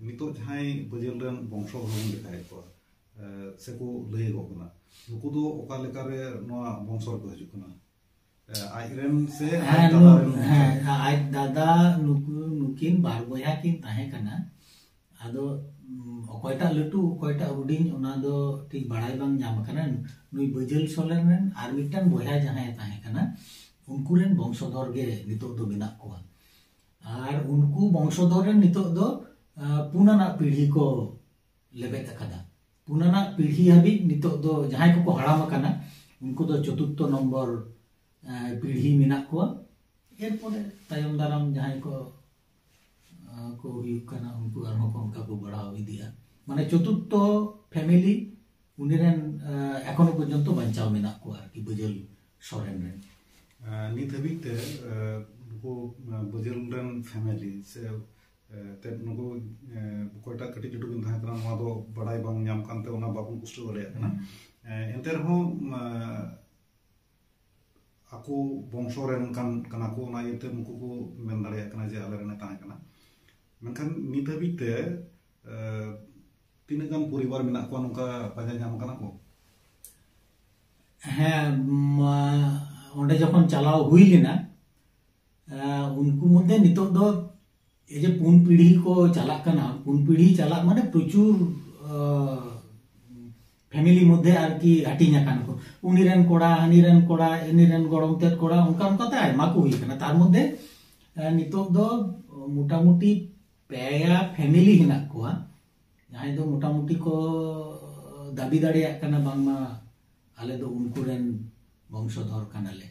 ᱱᱤᱛᱚᱜ ᱡᱟᱦᱟᱸᱭ ᱵᱟᱹᱡᱟᱹᱞ ᱨᱮᱱ ᱵᱚᱝᱥᱚ ᱵᱚᱱ ᱞᱮᱠᱷᱟᱭᱮᱫ ᱠᱚᱣᱟ, ᱥᱮᱠᱚ ᱞᱟᱹᱭᱟᱠᱚ ᱠᱟᱱᱟ, ᱱᱩᱠᱩ ᱫᱚ ᱚᱠᱟ ᱞᱮᱠᱟᱨᱮ ᱱᱚᱣᱟ ᱵᱚᱝᱥᱚ ᱨᱮᱠᱚ ᱦᱤᱡᱩᱜ ᱠᱟᱱᱟ? ᱟᱡᱨᱮᱱ ᱥᱮ ᱟᱡ ᱫᱟᱫᱟ ᱨᱮᱱ? ᱦᱮᱸ, ᱟᱡ ᱫᱟᱫᱟ, ᱱᱩᱠᱩ, ᱱᱩᱠᱤᱱ ᱵᱟᱨ ᱵᱚᱭᱦᱟ ᱠᱤᱱ ᱛᱟᱦᱮᱸ ᱠᱟᱱᱟ᱾ ᱟᱫᱚ ᱚᱠᱚᱭᱴᱟᱜ ᱞᱟᱹᱴᱩ, ᱚᱠᱚᱭᱴᱟᱜ ᱦᱩᱰᱤᱧ, ᱚᱱᱟ ᱫᱚ ᱴᱷᱤᱠ ᱵᱟᱲᱟᱭ ᱵᱟᱝ ᱧᱟᱢ ᱟᱠᱟᱱᱟ᱾ ᱱᱩᱭ ᱵᱟᱹᱡᱟᱹᱞ ᱥᱚᱨᱮᱱ ᱨᱮᱱ ᱟᱨ ᱢᱤᱫᱴᱟᱝ ᱵᱚᱭᱦᱟ ᱡᱟᱦᱟᱸᱭ ᱛᱟᱦᱮᱸ ᱠᱟᱱᱟ, ᱩᱱᱠᱩ ᱨᱮᱱ ᱵᱚᱝᱥᱚᱫᱷᱚᱨ ᱜᱮ ᱱᱤᱛᱚᱜ ᱫᱚ ᱢᱮᱱᱟᱜ ᱠᱚᱣᱟ᱾ ᱟᱨ ᱩᱱᱠᱩ ᱵᱚᱝᱥᱚᱫᱷᱚᱨ ᱨᱮᱱ ᱱᱤᱛᱚᱜ ᱫᱚ ᱯᱩᱱᱟᱱᱟᱜ ᱯᱤᱲᱦᱤ ᱠᱚ ᱞᱮᱵᱮᱫ ᱟᱠᱟᱫᱟ᱾ ᱯᱩᱱᱟᱱᱟᱜ ᱯᱤᱲᱦᱤ ᱦᱟᱹᱵᱤᱡ ᱱᱤᱛᱚᱜ ᱫᱚ ᱡᱟᱦᱟᱸᱭ ᱠᱚᱠᱚ ᱦᱟᱲᱟᱢ ᱟᱠᱟᱱᱟ, ᱩᱱᱠᱩ ᱫᱚ ᱪᱚᱛᱩᱨᱛᱷᱚ ᱱᱚᱢᱵᱚᱨ ᱯᱤᱲᱦᱤ ᱢᱮᱱᱟᱜ ᱠᱚᱣᱟ᱾ ᱮᱨᱯᱚᱨᱮ ᱛᱟᱭᱚᱢ ᱫᱟᱨᱟᱢ ᱡᱟᱦᱟᱸᱭ ᱠᱚ ᱠᱚ ᱦᱩᱭᱩᱜ ᱠᱟᱱᱟ, ᱩᱱᱠᱩ ᱟᱨᱦᱚᱸ ᱠᱚ ᱚᱱᱠᱟ ᱠᱚ ᱵᱟᱲᱦᱟᱣ ᱤᱫᱤᱜᱼᱟ᱾ ᱢᱟᱱᱮ ᱪᱚᱛᱩᱨᱛᱷᱚ ᱯᱷᱮᱢᱮᱞᱤ ᱩᱱᱤ ᱨᱮᱱ ᱮᱠᱷᱚᱱᱳ ᱯᱚᱨᱡᱚᱱᱛᱚ ᱵᱟᱧᱪᱟᱣ ᱢᱮᱱᱟᱜ ᱠᱚᱣᱟ ᱟᱨᱠᱤ, ᱵᱟᱹᱡᱟᱹᱞ ᱥᱚᱨᱮᱱ ᱨᱮᱱ᱾ ᱱᱤᱛ ᱦᱟᱹᱵᱤᱡ ᱛᱮ ᱱᱩᱠᱩ ᱵᱟᱹᱡᱟᱹᱞ ᱨᱮᱱ ᱯᱷᱮᱢᱮᱞᱤ ᱥᱮ ᱛᱮᱫ ᱱᱩᱠᱩ ᱚᱠᱚᱭᱴᱟᱜ ᱠᱟᱹᱴᱤᱡ ᱞᱟᱹᱴᱩ ᱠᱤᱱ ᱛᱟᱦᱮᱸ ᱠᱟᱱᱟ, ᱱᱚᱣᱟ ᱫᱚ ᱵᱟᱲᱟᱭ ᱵᱟᱝ ᱧᱟᱢ ᱠᱟᱱᱛᱮ ᱚᱱᱟ ᱵᱟᱵᱚᱱ ᱯᱩᱥᱴᱟᱹᱣ ᱫᱟᱲᱮᱭᱟᱜ ᱠᱟᱱᱟ᱾ ᱮᱱᱛᱮ ᱨᱮᱦᱚᱸ ᱟᱠᱚ ᱵᱚᱝᱥᱚ ᱨᱮᱱ ᱠᱟᱱ ᱠᱟᱱᱟ ᱠᱚ, ᱚᱱᱟ ᱤᱭᱟᱹᱛᱮ ᱱᱩᱠᱩ ᱠᱚ ᱢᱮᱱ ᱫᱟᱲᱮᱭᱟᱜ ᱠᱟᱱᱟ ᱡᱮ ᱟᱞᱮ ᱨᱮᱱ ᱮ ᱛᱟᱦᱮᱸ ᱠᱟᱱᱟ᱾ ᱢᱮᱱᱠᱷᱟᱱ ᱱᱤᱛ ᱦᱟᱹᱵᱤᱡ ᱛᱮ ᱛᱤᱱᱟᱹᱜ ᱜᱟᱱ ᱯᱚᱨᱤᱵᱟᱨ ᱢᱮᱱᱟᱜ ᱠᱚᱣᱟ ᱱᱚᱝᱠᱟ ᱯᱟᱸᱡᱟ ᱧᱟᱢ ᱠᱟᱱᱟ ᱠᱚ? ᱦᱮᱸ, ᱚᱸᱰᱮ ᱡᱚᱠᱷᱚᱱ ᱪᱟᱞᱟᱣ ᱦᱩᱭ ᱞᱮᱱᱟ, ᱩᱱᱠᱩ ᱢᱚᱫᱽᱫᱷᱮ ᱱᱤᱛᱚᱜ ᱫᱚ ᱮ ᱡᱮ ᱯᱩᱱ ᱯᱤᱲᱦᱤ ᱠᱚ ᱪᱟᱞᱟᱜ ᱠᱟᱱᱟ, ᱯᱩᱱ ᱯᱤᱲᱦᱤ ᱪᱟᱞᱟᱜ ᱢᱟᱱᱮ ᱯᱨᱚᱪᱩᱨ ᱯᱷᱮᱢᱤᱞᱤ ᱢᱚᱫᱽᱫᱷᱮ ᱟᱨᱠᱤ ᱦᱟᱹᱴᱤᱧ ᱟᱠᱟᱱ ᱠᱚ᱾ ᱩᱱᱤ ᱨᱮᱱ ᱠᱚᱲᱟ, ᱦᱟᱹᱱᱤ ᱨᱮᱱ ᱠᱚᱲᱟ, ᱤᱱᱤ ᱨᱮᱱ ᱜᱚᱲᱚᱢ ᱛᱮᱫ ᱠᱚᱲᱟ, ᱚᱱᱠᱟ ᱚᱱᱠᱟᱛᱮ ᱟᱭᱢᱟ ᱠᱚ ᱦᱩᱭ ᱟᱠᱟᱱᱟ᱾ ᱛᱟᱨ ᱢᱚᱫᱽᱫᱷᱮ ᱮ, ᱱᱤᱛᱚᱜ ᱫᱚ ᱢᱚᱴᱟᱢᱩᱴᱤ ᱯᱮᱭᱟ ᱯᱷᱮᱢᱤᱞᱤ ᱦᱮᱱᱟᱜ ᱠᱚᱣᱟ, ᱡᱟᱦᱟᱸᱭ ᱫᱚ ᱢᱚᱴᱟᱢᱩᱴᱤ ᱠᱚ ᱫᱟᱹᱵᱤ ᱫᱟᱲᱮᱭᱟᱜ ᱠᱟᱱᱟ ᱵᱟᱝᱢᱟ ᱟᱞᱮ ᱫᱚ ᱩᱱᱠᱩ ᱨᱮᱱ ᱵᱚᱝᱥᱚᱫᱷᱚᱨ ᱠᱟᱱᱟᱞᱮ᱾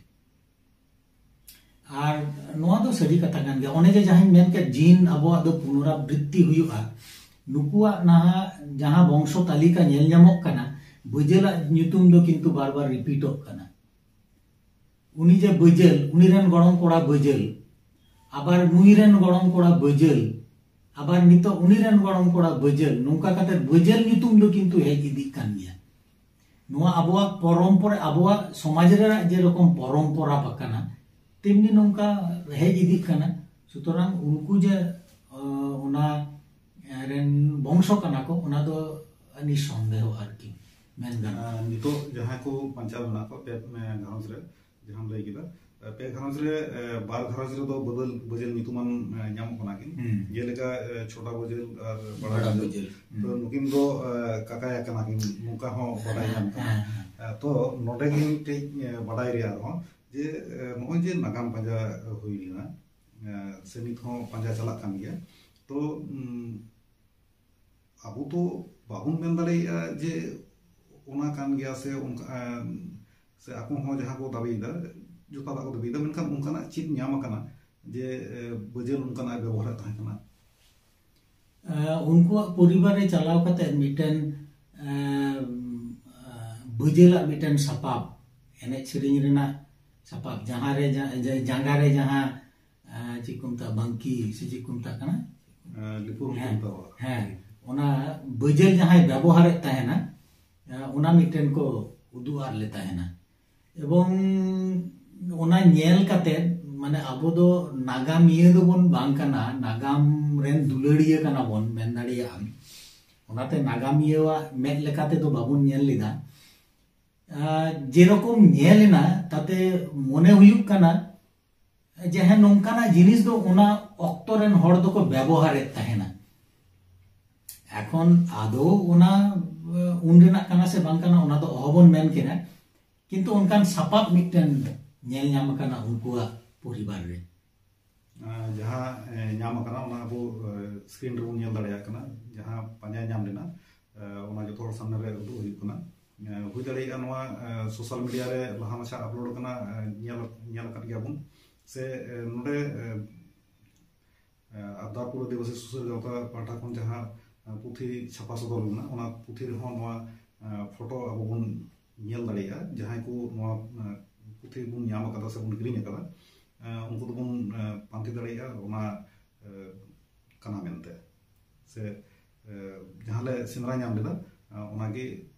ᱟᱨ ᱱᱚᱣᱟ ᱫᱚ ᱥᱟᱹᱨᱤ ᱠᱟᱛᱷᱟ ᱠᱟᱱ ᱜᱮᱭᱟ᱾ ᱚᱱᱮ ᱡᱮ ᱡᱟᱦᱟᱸᱧ ᱢᱮᱱ ᱠᱮᱫ, ᱡᱤᱱ ᱟᱵᱚᱣᱟᱜ ᱫᱚ ᱯᱩᱱᱚᱨᱟᱵᱨᱤᱛᱛᱤ ᱦᱩᱭᱩᱜᱼᱟ᱾ ᱱᱩᱠᱩᱣᱟᱜ ᱱᱟᱦᱟᱜ ᱡᱟᱦᱟᱸ ᱵᱚᱝᱥᱚ ᱛᱟᱹᱞᱤᱠᱟ ᱧᱮᱞ ᱧᱟᱢᱚᱜ ᱠᱟᱱᱟ, ᱵᱟᱹᱡᱟᱹᱞᱟᱜ ᱧᱩᱛᱩᱢ ᱫᱚ ᱠᱤᱱᱛᱩ ᱵᱟᱨ ᱵᱟᱨ ᱨᱤᱯᱤᱴᱚᱜ ᱠᱟᱱᱟ᱾ ᱩᱱᱤ ᱡᱮ ᱵᱟᱹᱡᱟᱹᱞ, ᱩᱱᱤ ᱨᱮᱱ ᱜᱚᱲᱚᱢ ᱠᱚᱲᱟ ᱵᱟᱹᱡᱟᱹᱞ, ᱟᱵᱟᱨ ᱱᱩᱭ ᱨᱮᱱ ᱜᱚᱲᱚᱢ ᱠᱚᱲᱟ ᱵᱟᱹᱡᱟᱹᱞ, ᱟᱵᱟᱨ ᱱᱤᱛᱚᱜ ᱩᱱᱤ ᱨᱮᱱ ᱜᱚᱲᱚᱢ ᱠᱚᱲᱟ ᱵᱟᱹᱡᱟᱹᱞ, ᱱᱚᱝᱠᱟ ᱠᱟᱛᱮ ᱵᱟᱹᱡᱟᱹᱞ ᱧᱩᱛᱩᱢ ᱫᱚ ᱠᱤᱱᱛᱩ ᱦᱮᱡ ᱤᱫᱤᱜ ᱠᱟᱱ ᱜᱮᱭᱟ᱾ ᱱᱚᱣᱟ ᱟᱵᱚᱣᱟᱜ ᱯᱚᱨᱚᱢᱯᱚᱨᱟ, ᱟᱵᱚᱣᱟᱜ ᱥᱚᱢᱟᱡᱽ ᱨᱮᱱᱟᱜ ᱡᱮᱨᱚᱠᱚᱢ ᱯᱚᱨᱚᱢᱯᱚᱨᱟ ᱟᱠᱟᱱᱟ, ᱛᱮᱢᱱᱤ ᱱᱚᱝᱠᱟ ᱦᱮᱡ ᱤᱫᱤᱜ ᱠᱟᱱᱟ᱾ ᱥᱩᱛᱚᱨᱟᱝ ᱩᱱᱠᱩ ᱡᱮ, ᱚ, ᱚᱱᱟ ᱨᱮᱱ ᱵᱚᱝᱥᱚ ᱠᱟᱱᱟ ᱠᱚ, ᱚᱱᱟ ᱫᱚ ᱱᱤᱥᱚᱱᱫᱮᱦᱚ ᱟᱨᱠᱤ ᱢᱮᱱ ᱜᱟᱱᱚᱜᱼᱟ᱾ ᱟᱨ ᱱᱤᱛᱚᱜ ᱡᱟᱦᱟᱸᱭ ᱠᱚ ᱵᱟᱧᱪᱟᱣ ᱢᱮᱱᱟᱜ ᱠᱚᱣᱟ, ᱯᱮ, ᱮ, ᱜᱷᱟᱨᱚᱸᱡᱽ ᱨᱮ, ᱡᱟᱦᱟᱸᱢ ᱞᱟᱹᱭ ᱠᱮᱫᱟ, ᱮ, ᱯᱮ ᱜᱷᱟᱨᱚᱸᱡᱽ ᱨᱮ, ᱮ, ᱵᱟᱨ ᱜᱷᱟᱨᱚᱸᱡᱽ ᱨᱮᱫᱚ ᱵᱟᱹᱫᱟᱹᱞ, ᱵᱟᱹᱡᱟᱹᱞ ᱧᱩᱛᱩᱢᱟᱱ, ᱮ, ᱧᱟᱢᱚᱜ ᱠᱟᱱᱟ ᱠᱤᱱ᱾ ᱦᱩᱸ᱾ ᱡᱮᱞᱮᱠᱟ, ᱮ, ᱪᱷᱳᱴᱟ ᱵᱟᱹᱡᱟᱹᱞ ᱟᱨ ᱵᱟᱲᱟ ᱵᱟᱲᱟ ᱵᱟᱹᱡᱟᱹᱞ᱾ ᱵᱟᱹᱡᱟᱹᱞ᱾ ᱛᱚ, ᱦᱩᱸ᱾ ᱱᱩᱠᱤᱱ ᱫᱚ, ᱮ, ᱠᱟᱠᱟᱭᱟ ᱠᱟᱱᱟ ᱠᱤᱱ, ᱱᱚᱝᱠᱟ ᱦᱚᱸ ᱵᱟᱰᱟᱭ ᱦᱮᱸ, ᱧᱟᱢ ᱠᱟᱱᱟ᱾ ᱦᱮᱸ, ᱦᱮᱸ᱾ ᱮ, ᱛᱚ, ᱱᱚᱰᱮ ᱜᱮ ᱢᱤᱫᱴᱮᱡ, ᱮ, ᱵᱟᱰᱟᱭ ᱨᱮᱭᱟᱜ ᱟᱨᱦᱚᱸ ᱡᱮ, ᱮ, ᱱᱚᱜᱼᱚᱭ ᱡᱮ ᱱᱟᱜᱟᱢ ᱯᱟᱸᱡᱟ ᱦᱩᱭ ᱞᱮᱱᱟ, ᱮ, ᱥᱮ ᱱᱤᱛ ᱦᱚᱸ ᱯᱟᱸᱡᱟ ᱪᱟᱞᱟᱜ ᱠᱟᱱ ᱜᱮᱭᱟ, ᱛᱚ, ᱩᱢ, ᱟᱵᱚ ᱛᱚ ᱵᱟᱵᱚᱱ ᱢᱮᱱ ᱫᱟᱲᱮᱭᱟᱜᱼᱟ ᱡᱮ ᱚᱱᱟ ᱠᱟᱱ ᱜᱮᱭᱟ ᱥᱮ ᱚᱱᱠᱟ, ᱮ, ᱥᱮ ᱟᱠᱚ ᱦᱚᱸ ᱡᱟᱦᱟᱸ ᱠᱚ ᱫᱟᱹᱵᱤᱭᱮᱫᱟ, ᱡᱚᱛᱷᱟᱛᱟᱜ ᱠᱚ ᱫᱟᱹᱵᱤᱭᱮᱫᱟ, ᱢᱮᱱᱠᱷᱟᱱ ᱚᱱᱠᱟᱱᱟᱜ ᱪᱮᱫ ᱧᱟᱢ ᱟᱠᱟᱱᱟ ᱡᱮ, ᱮ, ᱵᱟᱹᱡᱟᱹᱞ ᱚᱱᱠᱟᱱᱟᱜ ᱮ ᱵᱮᱵᱚᱦᱟᱨᱮᱫ ᱛᱟᱦᱮᱸ ᱠᱟᱱᱟ? ᱮ, ᱩᱱᱠᱩᱣᱟᱜ ᱯᱚᱨᱤᱵᱟᱨ ᱨᱮ ᱪᱟᱞᱟᱣ ᱠᱟᱛᱮ ᱢᱤᱫᱴᱮᱱ, ᱮ, ᱵᱟᱹᱡᱟᱹᱞᱟᱜ ᱢᱤᱫᱴᱮᱱ ᱥᱟᱯᱟᱵ, ᱮᱱᱮᱡ ᱥᱮᱨᱮᱧ ᱨᱮᱱᱟᱜ ᱥᱟᱯᱟᱵ, ᱡᱟᱦᱟᱸ ᱨᱮ ᱡᱟ-, ᱡᱟ-, ᱡᱟᱸᱜᱟ ᱨᱮ ᱡᱟᱦᱟᱸ, ᱮ, ᱪᱮᱫ ᱠᱚ ᱢᱮᱛᱟᱜᱼᱟ, ᱵᱟᱝᱠᱤ ᱥᱮ ᱪᱮᱫ ᱠᱚ ᱢᱮᱛᱟᱜ ᱠᱟᱱᱟ? ᱮ, ᱞᱤᱯᱩᱨ ᱠᱚ ᱦᱮᱸ, ᱢᱮᱛᱟᱣᱟᱜᱼᱟ᱾ ᱦᱮᱸ, ᱚᱱᱟ ᱵᱟᱹᱡᱟᱹᱞ ᱡᱟᱦᱟᱸᱭ ᱵᱮᱵᱚᱦᱟᱨᱮᱫ ᱛᱟᱦᱮᱱᱟ, ᱮ, ᱚᱱᱟ ᱢᱤᱫᱴᱮᱱ ᱠᱚ ᱩᱫᱩᱜ ᱟᱫ ᱞᱮ ᱛᱟᱦᱮᱱᱟ᱾ ᱮᱵᱚᱝ ᱚᱱᱟ ᱧᱮᱞ ᱠᱟᱛᱮ, ᱢᱟᱱᱮ, ᱟᱵᱚ ᱫᱚ ᱱᱟᱜᱟᱢᱤᱭᱟᱹ ᱫᱚᱵᱚᱱ ᱵᱟᱝ ᱠᱟᱱᱟ, ᱱᱟᱜᱟᱢ ᱨᱮᱱ ᱫᱩᱞᱟᱹᱲᱤᱭᱟᱹ ᱠᱟᱱᱟ ᱵᱚᱱ ᱢᱮᱱ ᱫᱟᱲᱮᱭᱟᱜᱼᱟ᱾ ᱚᱱᱟᱛᱮ ᱱᱟᱜᱟᱢᱤᱭᱟᱹᱣᱟᱜ ᱢᱮᱫ ᱞᱮᱠᱟ ᱛᱮᱫᱚ ᱵᱟᱵᱚᱱ ᱧᱮᱞ ᱞᱮᱫᱟ᱾ ᱟᱨ ᱡᱮᱨᱚᱠᱚᱢ ᱧᱮᱞ ᱮᱱᱟ, ᱛᱟᱛᱮ ᱢᱚᱱᱮ ᱦᱩᱭᱩᱜ ᱠᱟᱱᱟ ᱡᱮ ᱦᱮᱸ, ᱱᱚᱝᱠᱟᱱᱟᱜ ᱡᱤᱱᱤᱥ ᱫᱚ ᱚᱱᱟ ᱚᱠᱛᱚ ᱨᱮᱱ ᱦᱚᱲ ᱫᱚᱠᱚ ᱵᱮᱵᱚᱦᱟᱨᱮᱫ ᱛᱟᱦᱮᱱᱟ᱾ ᱮᱠᱷᱚᱱ ᱟᱫᱚ ᱚᱱᱟ ᱩᱱ ᱨᱮᱱᱟᱜ ᱠᱟᱱᱟ ᱥᱮ ᱵᱟᱝ ᱠᱟᱱᱟ, ᱚᱱᱟ ᱫᱚ ᱚᱦᱚᱵᱚᱱ ᱢᱮᱱ ᱠᱮᱫᱟ, ᱠᱤᱱᱛᱩ ᱚᱱᱠᱟᱱ ᱥᱟᱯᱟᱵ ᱢᱤᱫᱴᱮᱱ ᱧᱮᱞ ᱧᱟᱢ ᱟᱠᱟᱱᱟ ᱩᱱᱠᱩᱣᱟᱜ ᱯᱚᱨᱤᱵᱟᱨ ᱨᱮ᱾ ᱡᱟᱦᱟᱸ ᱧᱟᱢ ᱟᱠᱟᱱᱟ ᱚᱱᱟ ᱟᱵᱚ ᱥᱠᱨᱤᱱ ᱨᱮᱵᱚᱱ ᱧᱮᱞ ᱫᱟᱲᱮᱭᱟᱜ ᱠᱟᱱᱟ, ᱡᱟᱦᱟᱸ ᱯᱟᱸᱡᱟ ᱧᱟᱢ ᱞᱮᱱᱟ, ᱚᱱᱟ ᱡᱚᱛᱚ ᱦᱚᱲ ᱥᱟᱢᱱᱮ ᱨᱮ ᱩᱫᱩᱜ ᱦᱩᱭᱩᱜ ᱠᱟᱱᱟ᱾ ᱦᱩᱭ ᱫᱟᱲᱮᱭᱟᱜᱼᱟ ᱱᱚᱣᱟ ᱥᱳᱥᱟᱞ ᱢᱤᱰᱤᱭᱟ ᱨᱮ ᱞᱟᱦᱟ ᱢᱟᱪᱷᱟ ᱟᱯᱞᱳᱰ ᱟᱠᱟᱱᱟ, ᱧᱮᱞ ᱧᱮᱞ ᱟᱠᱟᱫ ᱜᱮᱭᱟ ᱵᱚᱱ᱾ ᱥᱮ ᱱᱚᱰᱮ ᱟᱵᱫᱟᱨᱯᱩᱨ ᱟᱹᱫᱤᱵᱟᱹᱥᱤ ᱥᱩᱥᱟᱹᱨ ᱜᱟᱶᱛᱟ ᱯᱟᱦᱴᱟ ᱠᱷᱚᱱ ᱡᱟᱦᱟᱸ ᱯᱩᱛᱷᱤ ᱪᱷᱟᱯᱟ ᱥᱚᱫᱚᱨ ᱞᱮᱱᱟ, ᱚᱱᱟ ᱯᱩᱛᱷᱤ ᱨᱮᱦᱚᱸ ᱱᱚᱣᱟ ᱯᱷᱳᱴᱳ ᱟᱵᱚ ᱵᱚᱱ ᱧᱮᱞ ᱫᱟᱲᱮᱭᱟᱜᱼᱟ᱾ ᱡᱟᱦᱟᱸᱭ ᱠᱚ ᱱᱚᱣᱟ ᱯᱩᱛᱷᱤ ᱵᱚᱱ ᱧᱟᱢ ᱟᱠᱟᱫᱟ ᱥᱮ ᱵᱚᱱ ᱠᱤᱨᱤᱧ ᱟᱠᱟᱫᱟ, ᱩᱱᱠᱩ ᱫᱚᱵᱚᱱ ᱯᱟᱱᱛᱮ ᱫᱟᱲᱮᱭᱟᱜᱼᱟ ᱚᱱᱟ ᱠᱟᱱᱟ ᱢᱮᱱᱛᱮ᱾ ᱥᱮ ᱡᱟᱦᱟᱸ ᱞᱮ ᱥᱮᱸᱫᱽᱨᱟ ᱧᱟᱢ ᱞᱮᱫᱟ, ᱚᱱᱟᱜᱮ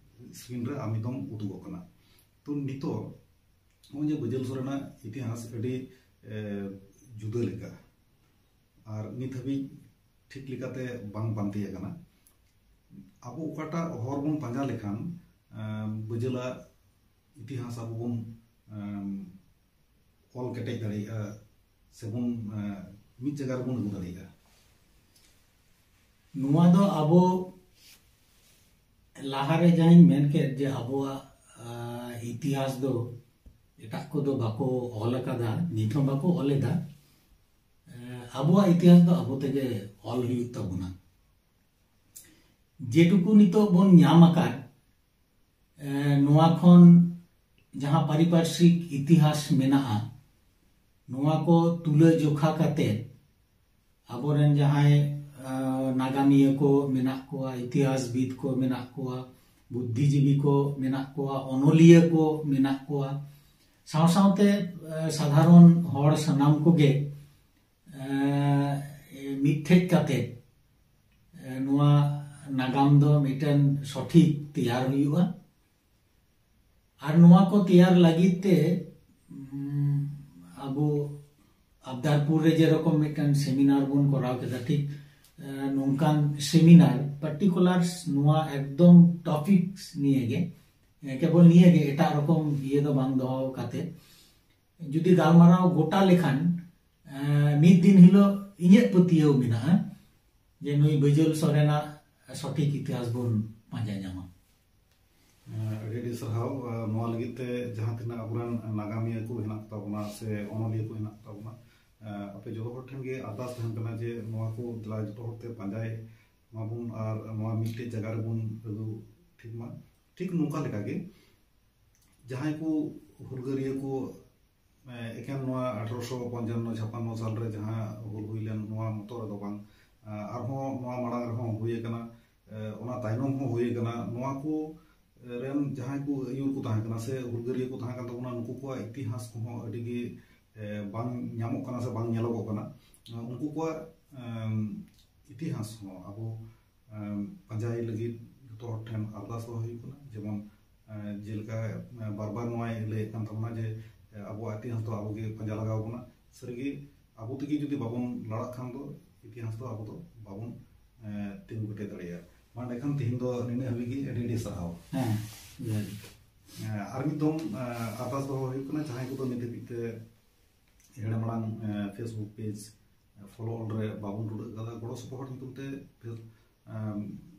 ᱥᱠᱨᱤᱱ ᱨᱮ ᱟᱨ ᱢᱤᱫ ᱫᱚᱢ ᱩᱫᱩᱜᱚᱜ ᱠᱟᱱᱟ᱾ ᱛᱚ ᱱᱤᱛᱚᱜ ᱱᱚᱜᱼᱚᱭ ᱡᱮ ᱵᱟᱹᱡᱟᱹᱞ ᱥᱚᱨᱮᱱᱟᱜ ᱤᱛᱤᱦᱟᱥ ᱟᱹᱰᱤ ᱡᱩᱫᱟᱹ ᱞᱮᱠᱟ ᱟᱨ ᱱᱤᱛ ᱦᱟᱹᱵᱤᱡ ᱴᱷᱤᱠ ᱞᱮᱠᱟᱛᱮ ᱵᱟᱝ ᱯᱟᱱᱛᱮ ᱟᱠᱟᱱᱟ᱾ ᱟᱵᱚ ᱚᱠᱟᱴᱟᱜ ᱦᱚᱨ ᱵᱚᱱ ᱯᱟᱸᱡᱟ ᱞᱮᱠᱷᱟᱱ ᱵᱟᱹᱡᱟᱹᱞᱟᱜ ᱤᱛᱤᱦᱟᱥ ᱟᱵᱚ ᱵᱚᱱ ᱚᱞ ᱠᱮᱴᱮᱡ ᱫᱟᱲᱮᱭᱟᱜᱼᱟ ᱥᱮᱵᱚᱱ ᱢᱤᱫ ᱡᱟᱭᱜᱟ ᱨᱮᱵᱚᱱ ᱟᱹᱜᱩ ᱫᱟᱲᱮᱭᱟᱜᱼᱟ᱾ ᱱᱚᱣᱟ ᱫᱚ ᱟᱵᱚ ᱞᱟᱦᱟᱨᱮ ᱡᱟᱦᱟᱸᱧ ᱢᱮᱱ ᱠᱮᱫ ᱡᱮ ᱟᱵᱚᱣᱟᱜ ᱤᱛᱤᱦᱟᱥ ᱫᱚ ᱮᱴᱟᱜ ᱠᱚᱫᱚ ᱵᱟᱠᱚ ᱚᱞ ᱟᱠᱟᱫᱟ, ᱱᱤᱛ ᱦᱚᱸ ᱵᱟᱠᱚ ᱚᱞ ᱮᱫᱟ᱾ ᱟᱵᱚᱣᱟᱜ ᱤᱛᱤᱦᱟᱥ ᱫᱚ ᱟᱵᱚ ᱛᱮᱜᱮ ᱚᱞ ᱦᱩᱭᱩᱜ ᱛᱟᱵᱚᱱᱟ᱾ ᱡᱮᱴᱩᱠᱩ ᱱᱤᱛᱚᱜ ᱵᱚᱱ ᱧᱟᱢ ᱟᱠᱟᱫ, ᱱᱚᱣᱟ ᱠᱷᱚᱱ ᱡᱟᱦᱟᱸ ᱯᱟᱨᱤᱯᱟᱨᱥᱤᱠ ᱤᱛᱤᱦᱟᱥ ᱢᱮᱱᱟᱜᱼᱟ, ᱱᱚᱣᱟ ᱠᱚ ᱛᱩᱞᱟᱹ ᱡᱚᱠᱷᱟ ᱠᱟᱛᱮ ᱟᱵᱚᱨᱮᱱ ᱡᱟᱦᱟᱸᱭ ᱱᱟᱜᱟᱢᱤᱭᱟᱹ ᱠᱚ ᱢᱮᱱᱟᱜ ᱠᱚᱣᱟ, ᱤᱛᱤᱦᱟᱥᱵᱤᱫ ᱠᱚ ᱢᱮᱱᱟᱜ ᱠᱚᱣᱟ, ᱵᱩᱫᱽᱫᱷᱤᱡᱤᱵᱤ ᱠᱚ ᱢᱮᱱᱟᱜ ᱠᱚᱣᱟ, ᱚᱱᱚᱞᱤᱭᱟᱹ ᱠᱚ ᱢᱮᱱᱟᱜ ᱠᱚᱣᱟ, ᱥᱟᱶ ᱥᱟᱶᱛᱮ ᱥᱟᱫᱷᱟᱨᱚᱱ ᱦᱚᱲ ᱥᱟᱱᱟᱢ ᱠᱚᱜᱮ ᱢᱤᱫᱴᱷᱮᱡ ᱠᱟᱛᱮ ᱱᱚᱣᱟ ᱱᱟᱜᱟᱢ ᱫᱚ ᱢᱤᱫᱴᱮᱱ ᱥᱚᱴᱷᱤᱠ ᱛᱮᱭᱟᱨ ᱦᱩᱭᱩᱜᱼᱟ᱾ ᱟᱨ ᱱᱚᱣᱟ ᱠᱚ ᱛᱮᱭᱟᱨ ᱞᱟᱹᱜᱤᱫ ᱛᱮ ᱟᱵᱚ ᱟᱵᱫᱟᱨᱯᱩᱨ ᱨᱮ ᱡᱮᱨᱚᱠᱚᱢ ᱢᱤᱫᱴᱮᱱ ᱥᱮᱢᱤᱱᱟᱨ ᱵᱚᱱ ᱠᱚᱨᱟᱣ ᱠᱮᱫᱟ, ᱴᱷᱤᱠ ᱱᱚᱝᱠᱟᱱ ᱥᱮᱢᱤᱱᱟᱨ ᱯᱟᱨᱴᱤᱠᱩᱞᱟᱨ ᱱᱚᱣᱟ ᱮᱠᱫᱚᱢ ᱴᱚᱯᱤᱠᱥ ᱱᱤᱭᱮ ᱜᱮ, ᱠᱮᱵᱚᱞ ᱱᱤᱭᱟᱹ ᱜᱮ, ᱮᱴᱟᱜ ᱨᱚᱠᱚᱢ ᱤᱭᱟᱹ ᱫᱚ ᱵᱟᱝ ᱫᱚᱦᱚ ᱠᱟᱛᱮ ᱡᱩᱫᱤ ᱜᱟᱞᱢᱟᱨᱟᱣ ᱜᱚᱴᱟ ᱞᱮᱠᱷᱟᱱ ᱢᱤᱫ ᱫᱤᱱ ᱦᱤᱞᱳᱜ ᱤᱧᱟᱹᱜ ᱯᱟᱹᱛᱭᱟᱹᱣ ᱢᱮᱱᱟᱜᱼᱟ ᱡᱮ ᱱᱩᱭ ᱵᱟᱹᱡᱟᱹᱞ ᱥᱚᱨᱮᱱᱟᱜ ᱥᱚᱴᱷᱤᱠ ᱤᱛᱤᱦᱟᱥ ᱵᱚᱱ ᱯᱟᱸᱡᱟ ᱧᱟᱢᱟ᱾ ᱟᱹᱰᱤ ᱟᱹᱰᱤ ᱥᱟᱨᱦᱟᱣ᱾ ᱱᱚᱣᱟ ᱞᱟᱹᱜᱤᱫ ᱛᱮ ᱡᱟᱦᱟᱸ ᱛᱤᱱᱟᱹᱜ ᱟᱵᱚᱨᱮᱱ ᱱᱟᱜᱟᱢᱤᱭᱟᱹ ᱠᱚ ᱦᱮᱱᱟᱜ ᱠᱚ ᱛᱟᱵᱚᱱᱟ ᱥᱮ ᱚᱱᱚᱞᱤᱭᱟᱹ ᱠᱚ ᱦᱮᱱᱟᱜ ᱠᱚ ᱛᱟᱵᱚᱱᱟ, ᱟᱯᱮ ᱡᱚᱛᱚ ᱦᱚᱲ ᱴᱷᱮᱱ ᱜᱮ ᱟᱨᱫᱟᱥ ᱛᱟᱦᱮᱱ ᱠᱟᱱᱟ ᱡᱮ ᱱᱚᱣᱟ ᱠᱚ ᱫᱮᱞᱟ ᱡᱚᱛᱚ ᱦᱚᱲ ᱛᱮ ᱯᱟᱸᱡᱟᱭ ᱢᱟᱵᱚᱱ ᱟᱨ ᱱᱚᱣᱟ ᱢᱤᱫᱴᱮᱡ ᱡᱟᱭᱜᱟ ᱨᱮᱵᱚᱱ ᱟᱹᱜᱩ ᱴᱷᱤᱠ ᱢᱟ᱾ ᱴᱷᱤᱠ ᱱᱚᱝᱠᱟ ᱞᱮᱠᱟᱜᱮ ᱡᱟᱦᱟᱸᱭ ᱠᱚ ᱦᱩᱞᱜᱟᱹᱨᱤᱭᱟᱹ ᱠᱚ ᱮᱠᱮᱱ ᱱᱚᱣᱟ ᱟᱴᱷᱨᱚᱥᱚ ᱯᱚᱧᱪᱟᱱᱱᱚ ᱪᱷᱟᱯᱟᱱᱱᱚ ᱥᱟᱞ ᱨᱮ ᱡᱟᱦᱟᱸ ᱦᱩᱞ ᱦᱩᱭ ᱞᱮᱱ ᱱᱚᱣᱟ ᱢᱚᱛᱚ ᱨᱮᱫᱚ ᱵᱟᱝ, ᱟᱨᱦᱚᱸ ᱱᱚᱣᱟ ᱢᱟᱲᱟᱝ ᱨᱮᱦᱚᱸ ᱦᱩᱭ ᱟᱠᱟᱱᱟ, ᱚᱱᱟ ᱛᱟᱭᱱᱚᱢ ᱦᱚᱸ ᱦᱩᱭ ᱟᱠᱟᱱᱟ᱾ ᱱᱚᱣᱟ ᱠᱚ ᱨᱮᱱ ᱡᱟᱦᱟᱸᱭ ᱠᱚ ᱟᱹᱭᱩᱨ ᱠᱚ ᱛᱟᱦᱮᱸ ᱠᱟᱱᱟ ᱥᱮ ᱦᱩᱞᱜᱟᱹᱨᱤᱭᱟᱹ ᱠᱚ ᱛᱟᱦᱮᱸ ᱠᱟᱱ ᱛᱟᱵᱚᱱᱟ, ᱱᱩᱠᱩ ᱠᱚᱣᱟᱜ ᱤᱛᱤᱦᱟᱥ ᱠᱚᱦᱚᱸ ᱟᱹᱰᱤ ᱜᱮ ᱵᱟᱝ ᱧᱟᱢᱚᱜ ᱠᱟᱱᱟ ᱥᱮ ᱵᱟᱝ ᱧᱮᱞᱚᱜᱚᱜ ᱠᱟᱱᱟ᱾ ᱩᱱᱠᱩ ᱠᱚᱣᱟᱜ ᱤᱛᱤᱦᱟᱥ ᱦᱚᱸ ᱟᱵᱚ ᱯᱟᱸᱡᱟᱭ ᱞᱟᱹᱜᱤᱫ ᱡᱚᱛᱚ ᱦᱚᱲ ᱴᱷᱮᱱ ᱟᱨᱫᱟᱥ ᱫᱚᱦᱚ ᱦᱩᱭᱩᱜ ᱠᱟᱱᱟ᱾ ᱡᱮᱢᱚᱱ ᱡᱮᱞᱮᱠᱟ ᱵᱟᱨ ᱵᱟᱨ ᱱᱚᱣᱟᱭ ᱞᱟᱹᱭᱮᱫ ᱠᱟᱱ ᱛᱟᱵᱚᱱᱟ ᱡᱮ ᱟᱵᱚᱣᱟᱜ ᱤᱛᱤᱦᱟᱥ ᱫᱚ ᱟᱵᱚᱜᱮ ᱯᱟᱸᱡᱟ ᱞᱟᱜᱟᱣ ᱵᱚᱱᱟ᱾ ᱥᱟᱹᱨᱤᱜᱮ ᱟᱵᱚ ᱛᱮᱜᱮ ᱡᱩᱫᱤ ᱵᱟᱵᱚᱱ ᱞᱟᱲᱟᱜ ᱠᱷᱟᱱ ᱫᱚ ᱤᱛᱤᱦᱟᱥ ᱫᱚ ᱟᱵᱚ ᱫᱚ ᱵᱟᱵᱚᱱ ᱛᱤᱸᱜᱩ ᱠᱮᱴᱮᱡ ᱫᱟᱲᱮᱭᱟᱜᱼᱟ᱾ ᱢᱟ ᱮᱸᱰᱮᱠᱷᱟᱱ ᱛᱮᱦᱮᱧ ᱫᱚ ᱱᱤᱱᱟᱹᱜ ᱦᱟᱹᱵᱤᱡ ᱜᱮ᱾ ᱟᱹᱰᱤ ᱟᱹᱰᱤ ᱥᱟᱨᱦᱟᱣ᱾ ᱦᱮᱸ᱾ ᱟᱨ ᱢᱤᱫ ᱫᱚᱢ ᱟᱨᱫᱟᱥ ᱫᱚᱦᱚ ᱦᱩᱭᱩᱜ ᱠᱟᱱᱟ, ᱡᱟᱦᱟᱸᱭ ᱠᱚᱫᱚ ᱱᱤᱛ ᱦᱟᱹᱵᱤᱡ ᱛᱮ ᱦᱮᱲᱮ ᱢᱟᱲᱟᱝ Facebook page follow all ᱨᱮ ᱵᱟᱵᱚᱱ ᱴᱩᱰᱟᱹᱜ ᱠᱟᱫᱟ, ᱜᱚᱲᱚ ᱥᱚᱯᱚᱦᱚᱫ ᱧᱩᱛᱩᱢ ᱛᱮ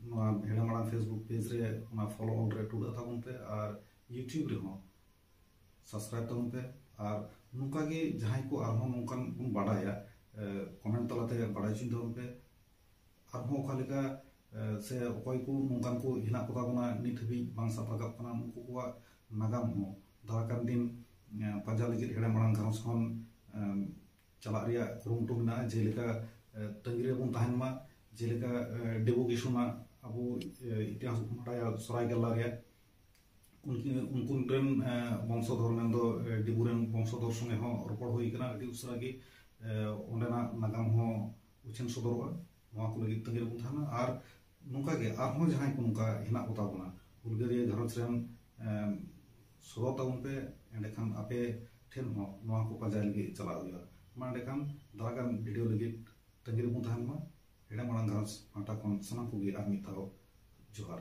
ᱱᱚᱣᱟ ᱦᱮᱲᱮ ᱢᱟᱲᱟᱝ Facebook page ᱨᱮ ᱚᱱᱟ follow all ᱨᱮ ᱴᱩᱰᱟᱹᱜ ᱛᱟᱵᱚᱱ ᱯᱮ ᱟᱨ YouTube ᱨᱮᱦᱚᱸ subscribe ᱛᱟᱵᱚᱱ ᱯᱮ᱾ ᱟᱨ ᱱᱚᱝᱠᱟ ᱜᱮ ᱡᱟᱦᱟᱸᱭ ᱠᱚ ᱟᱨᱦᱚᱸ ᱱᱚᱝᱠᱟᱱ ᱵᱚᱱ ᱵᱟᱰᱟᱭᱟ, comment ᱛᱟᱞᱟᱛᱮ ᱵᱟᱰᱟᱭ ᱦᱚᱪᱚᱧ ᱛᱟᱵᱚᱱ ᱯᱮ᱾ ᱟᱨᱦᱚᱸ ᱚᱠᱟ ᱞᱮᱠᱟ ᱥᱮ ᱚᱠᱚᱭ ᱠᱚ ᱱᱚᱝᱠᱟᱱ ᱠᱚ ᱦᱮᱱᱟᱜ ᱠᱚᱛᱟ ᱵᱚᱱᱟ ᱱᱤᱛ ᱦᱟᱹᱵᱤᱡ ᱵᱟᱝ ᱥᱟᱵ ᱨᱟᱠᱟᱵ ᱠᱟᱱᱟ, ᱩᱱᱠᱩ ᱠᱚᱣᱟᱜ ᱱᱟᱜᱟᱢ ᱦᱚᱸ ᱫᱟᱨᱟᱭ ᱠᱟᱱ ᱫᱤᱱ ᱯᱟᱸᱡᱟ ᱞᱟᱹᱜᱤᱫ ᱦᱮᱲᱮ ᱢᱟᱲᱟᱝ ᱜᱷᱟᱨᱚᱸᱡᱽ ᱠᱷᱚᱱ ᱪᱟᱞᱟᱜ ᱨᱮᱭᱟᱜ ᱠᱩᱨᱩᱢᱩᱴᱩ ᱢᱮᱱᱟᱜᱼᱟ᱾ ᱡᱮᱞᱮᱠᱟ ᱛᱟᱺᱜᱤ ᱨᱮᱵᱚᱱ ᱛᱟᱦᱮᱱ ᱢᱟ, ᱡᱮᱞᱮᱠᱟ ᱰᱤᱵᱩ ᱠᱤᱥᱩᱱᱟᱜ ᱟᱵᱚ ᱤᱛᱤᱦᱟᱥ ᱵᱚᱱ ᱵᱟᱰᱟᱭᱟ ᱥᱚᱨᱟᱭᱠᱮᱞᱞᱟ ᱨᱮᱭᱟᱜ ᱩᱱᱠᱤᱱ ᱩᱱᱠᱤᱱ ᱨᱮᱱ ᱵᱚᱝᱥᱚᱫᱷᱚᱨ ᱢᱮᱱᱫᱚ ᱰᱤᱵᱩ ᱨᱮᱱ ᱵᱚᱝᱥᱚᱫᱷᱚᱨ ᱥᱚᱸᱜᱮ ᱦᱚᱸ ᱨᱚᱯᱚᱲ ᱦᱩᱭ ᱟᱠᱟᱱᱟ᱾ ᱟᱹᱰᱤ ᱩᱥᱟᱹᱨᱟ ᱜᱮ ᱚᱸᱰᱮᱱᱟᱜ ᱱᱟᱜᱟᱢ ᱦᱚᱸ ᱩᱪᱷᱟᱹᱱ ᱥᱚᱫᱚᱨᱚᱜᱼᱟ᱾ ᱱᱚᱣᱟ ᱠᱚ ᱞᱟᱹᱜᱤᱫ ᱛᱟᱺᱜᱤ ᱨᱮᱵᱚᱱ ᱛᱟᱦᱮᱱᱟ᱾ ᱟᱨ ᱱᱚᱝᱠᱟ ᱜᱮ ᱟᱨᱦᱚᱸ ᱡᱟᱦᱟᱸᱭ ᱠᱚ ᱱᱚᱝᱠᱟ ᱦᱮᱱᱟᱜ ᱠᱚᱛᱟ ᱵᱚᱱᱟ ᱦᱩᱞᱜᱟᱹᱨᱤᱭᱟᱹ ᱜᱷᱟᱨᱚᱸᱡᱽ ᱨᱮᱱ, ᱥᱚᱫᱚᱨ ᱛᱟᱵᱚᱱ ᱯᱮ᱾ ᱮᱸᱰᱮᱠᱷᱟᱱ ᱟᱯᱮ ᱴᱷᱮᱱ ᱦᱚᱸ ᱱᱚᱣᱟ ᱠᱚ ᱯᱟᱸᱡᱟᱭ ᱞᱟᱹᱜᱤᱫ ᱪᱟᱞᱟᱜ ᱦᱩᱭᱩᱜᱼᱟ᱾ ᱢᱟ ᱮᱸᱰᱮᱠᱷᱟᱱ ᱫᱟᱨᱟᱭ ᱠᱟᱱ ᱵᱷᱤᱰᱤᱭᱳ ᱞᱟᱹᱜᱤᱫ ᱛᱟᱺᱜᱤ ᱨᱮᱵᱚᱱ ᱛᱟᱦᱮᱱ ᱢᱟ᱾ ᱦᱮᱲᱮ ᱢᱟᱲᱟᱝ ᱜᱷᱟᱨᱚᱸᱡᱽ ᱯᱟᱦᱴᱟ ᱠᱷᱚᱱ ᱥᱟᱱᱟᱢ ᱠᱚᱜᱮ ᱟᱨ ᱢᱤᱫ ᱫᱷᱟᱣ ᱡᱚᱦᱟᱨ᱾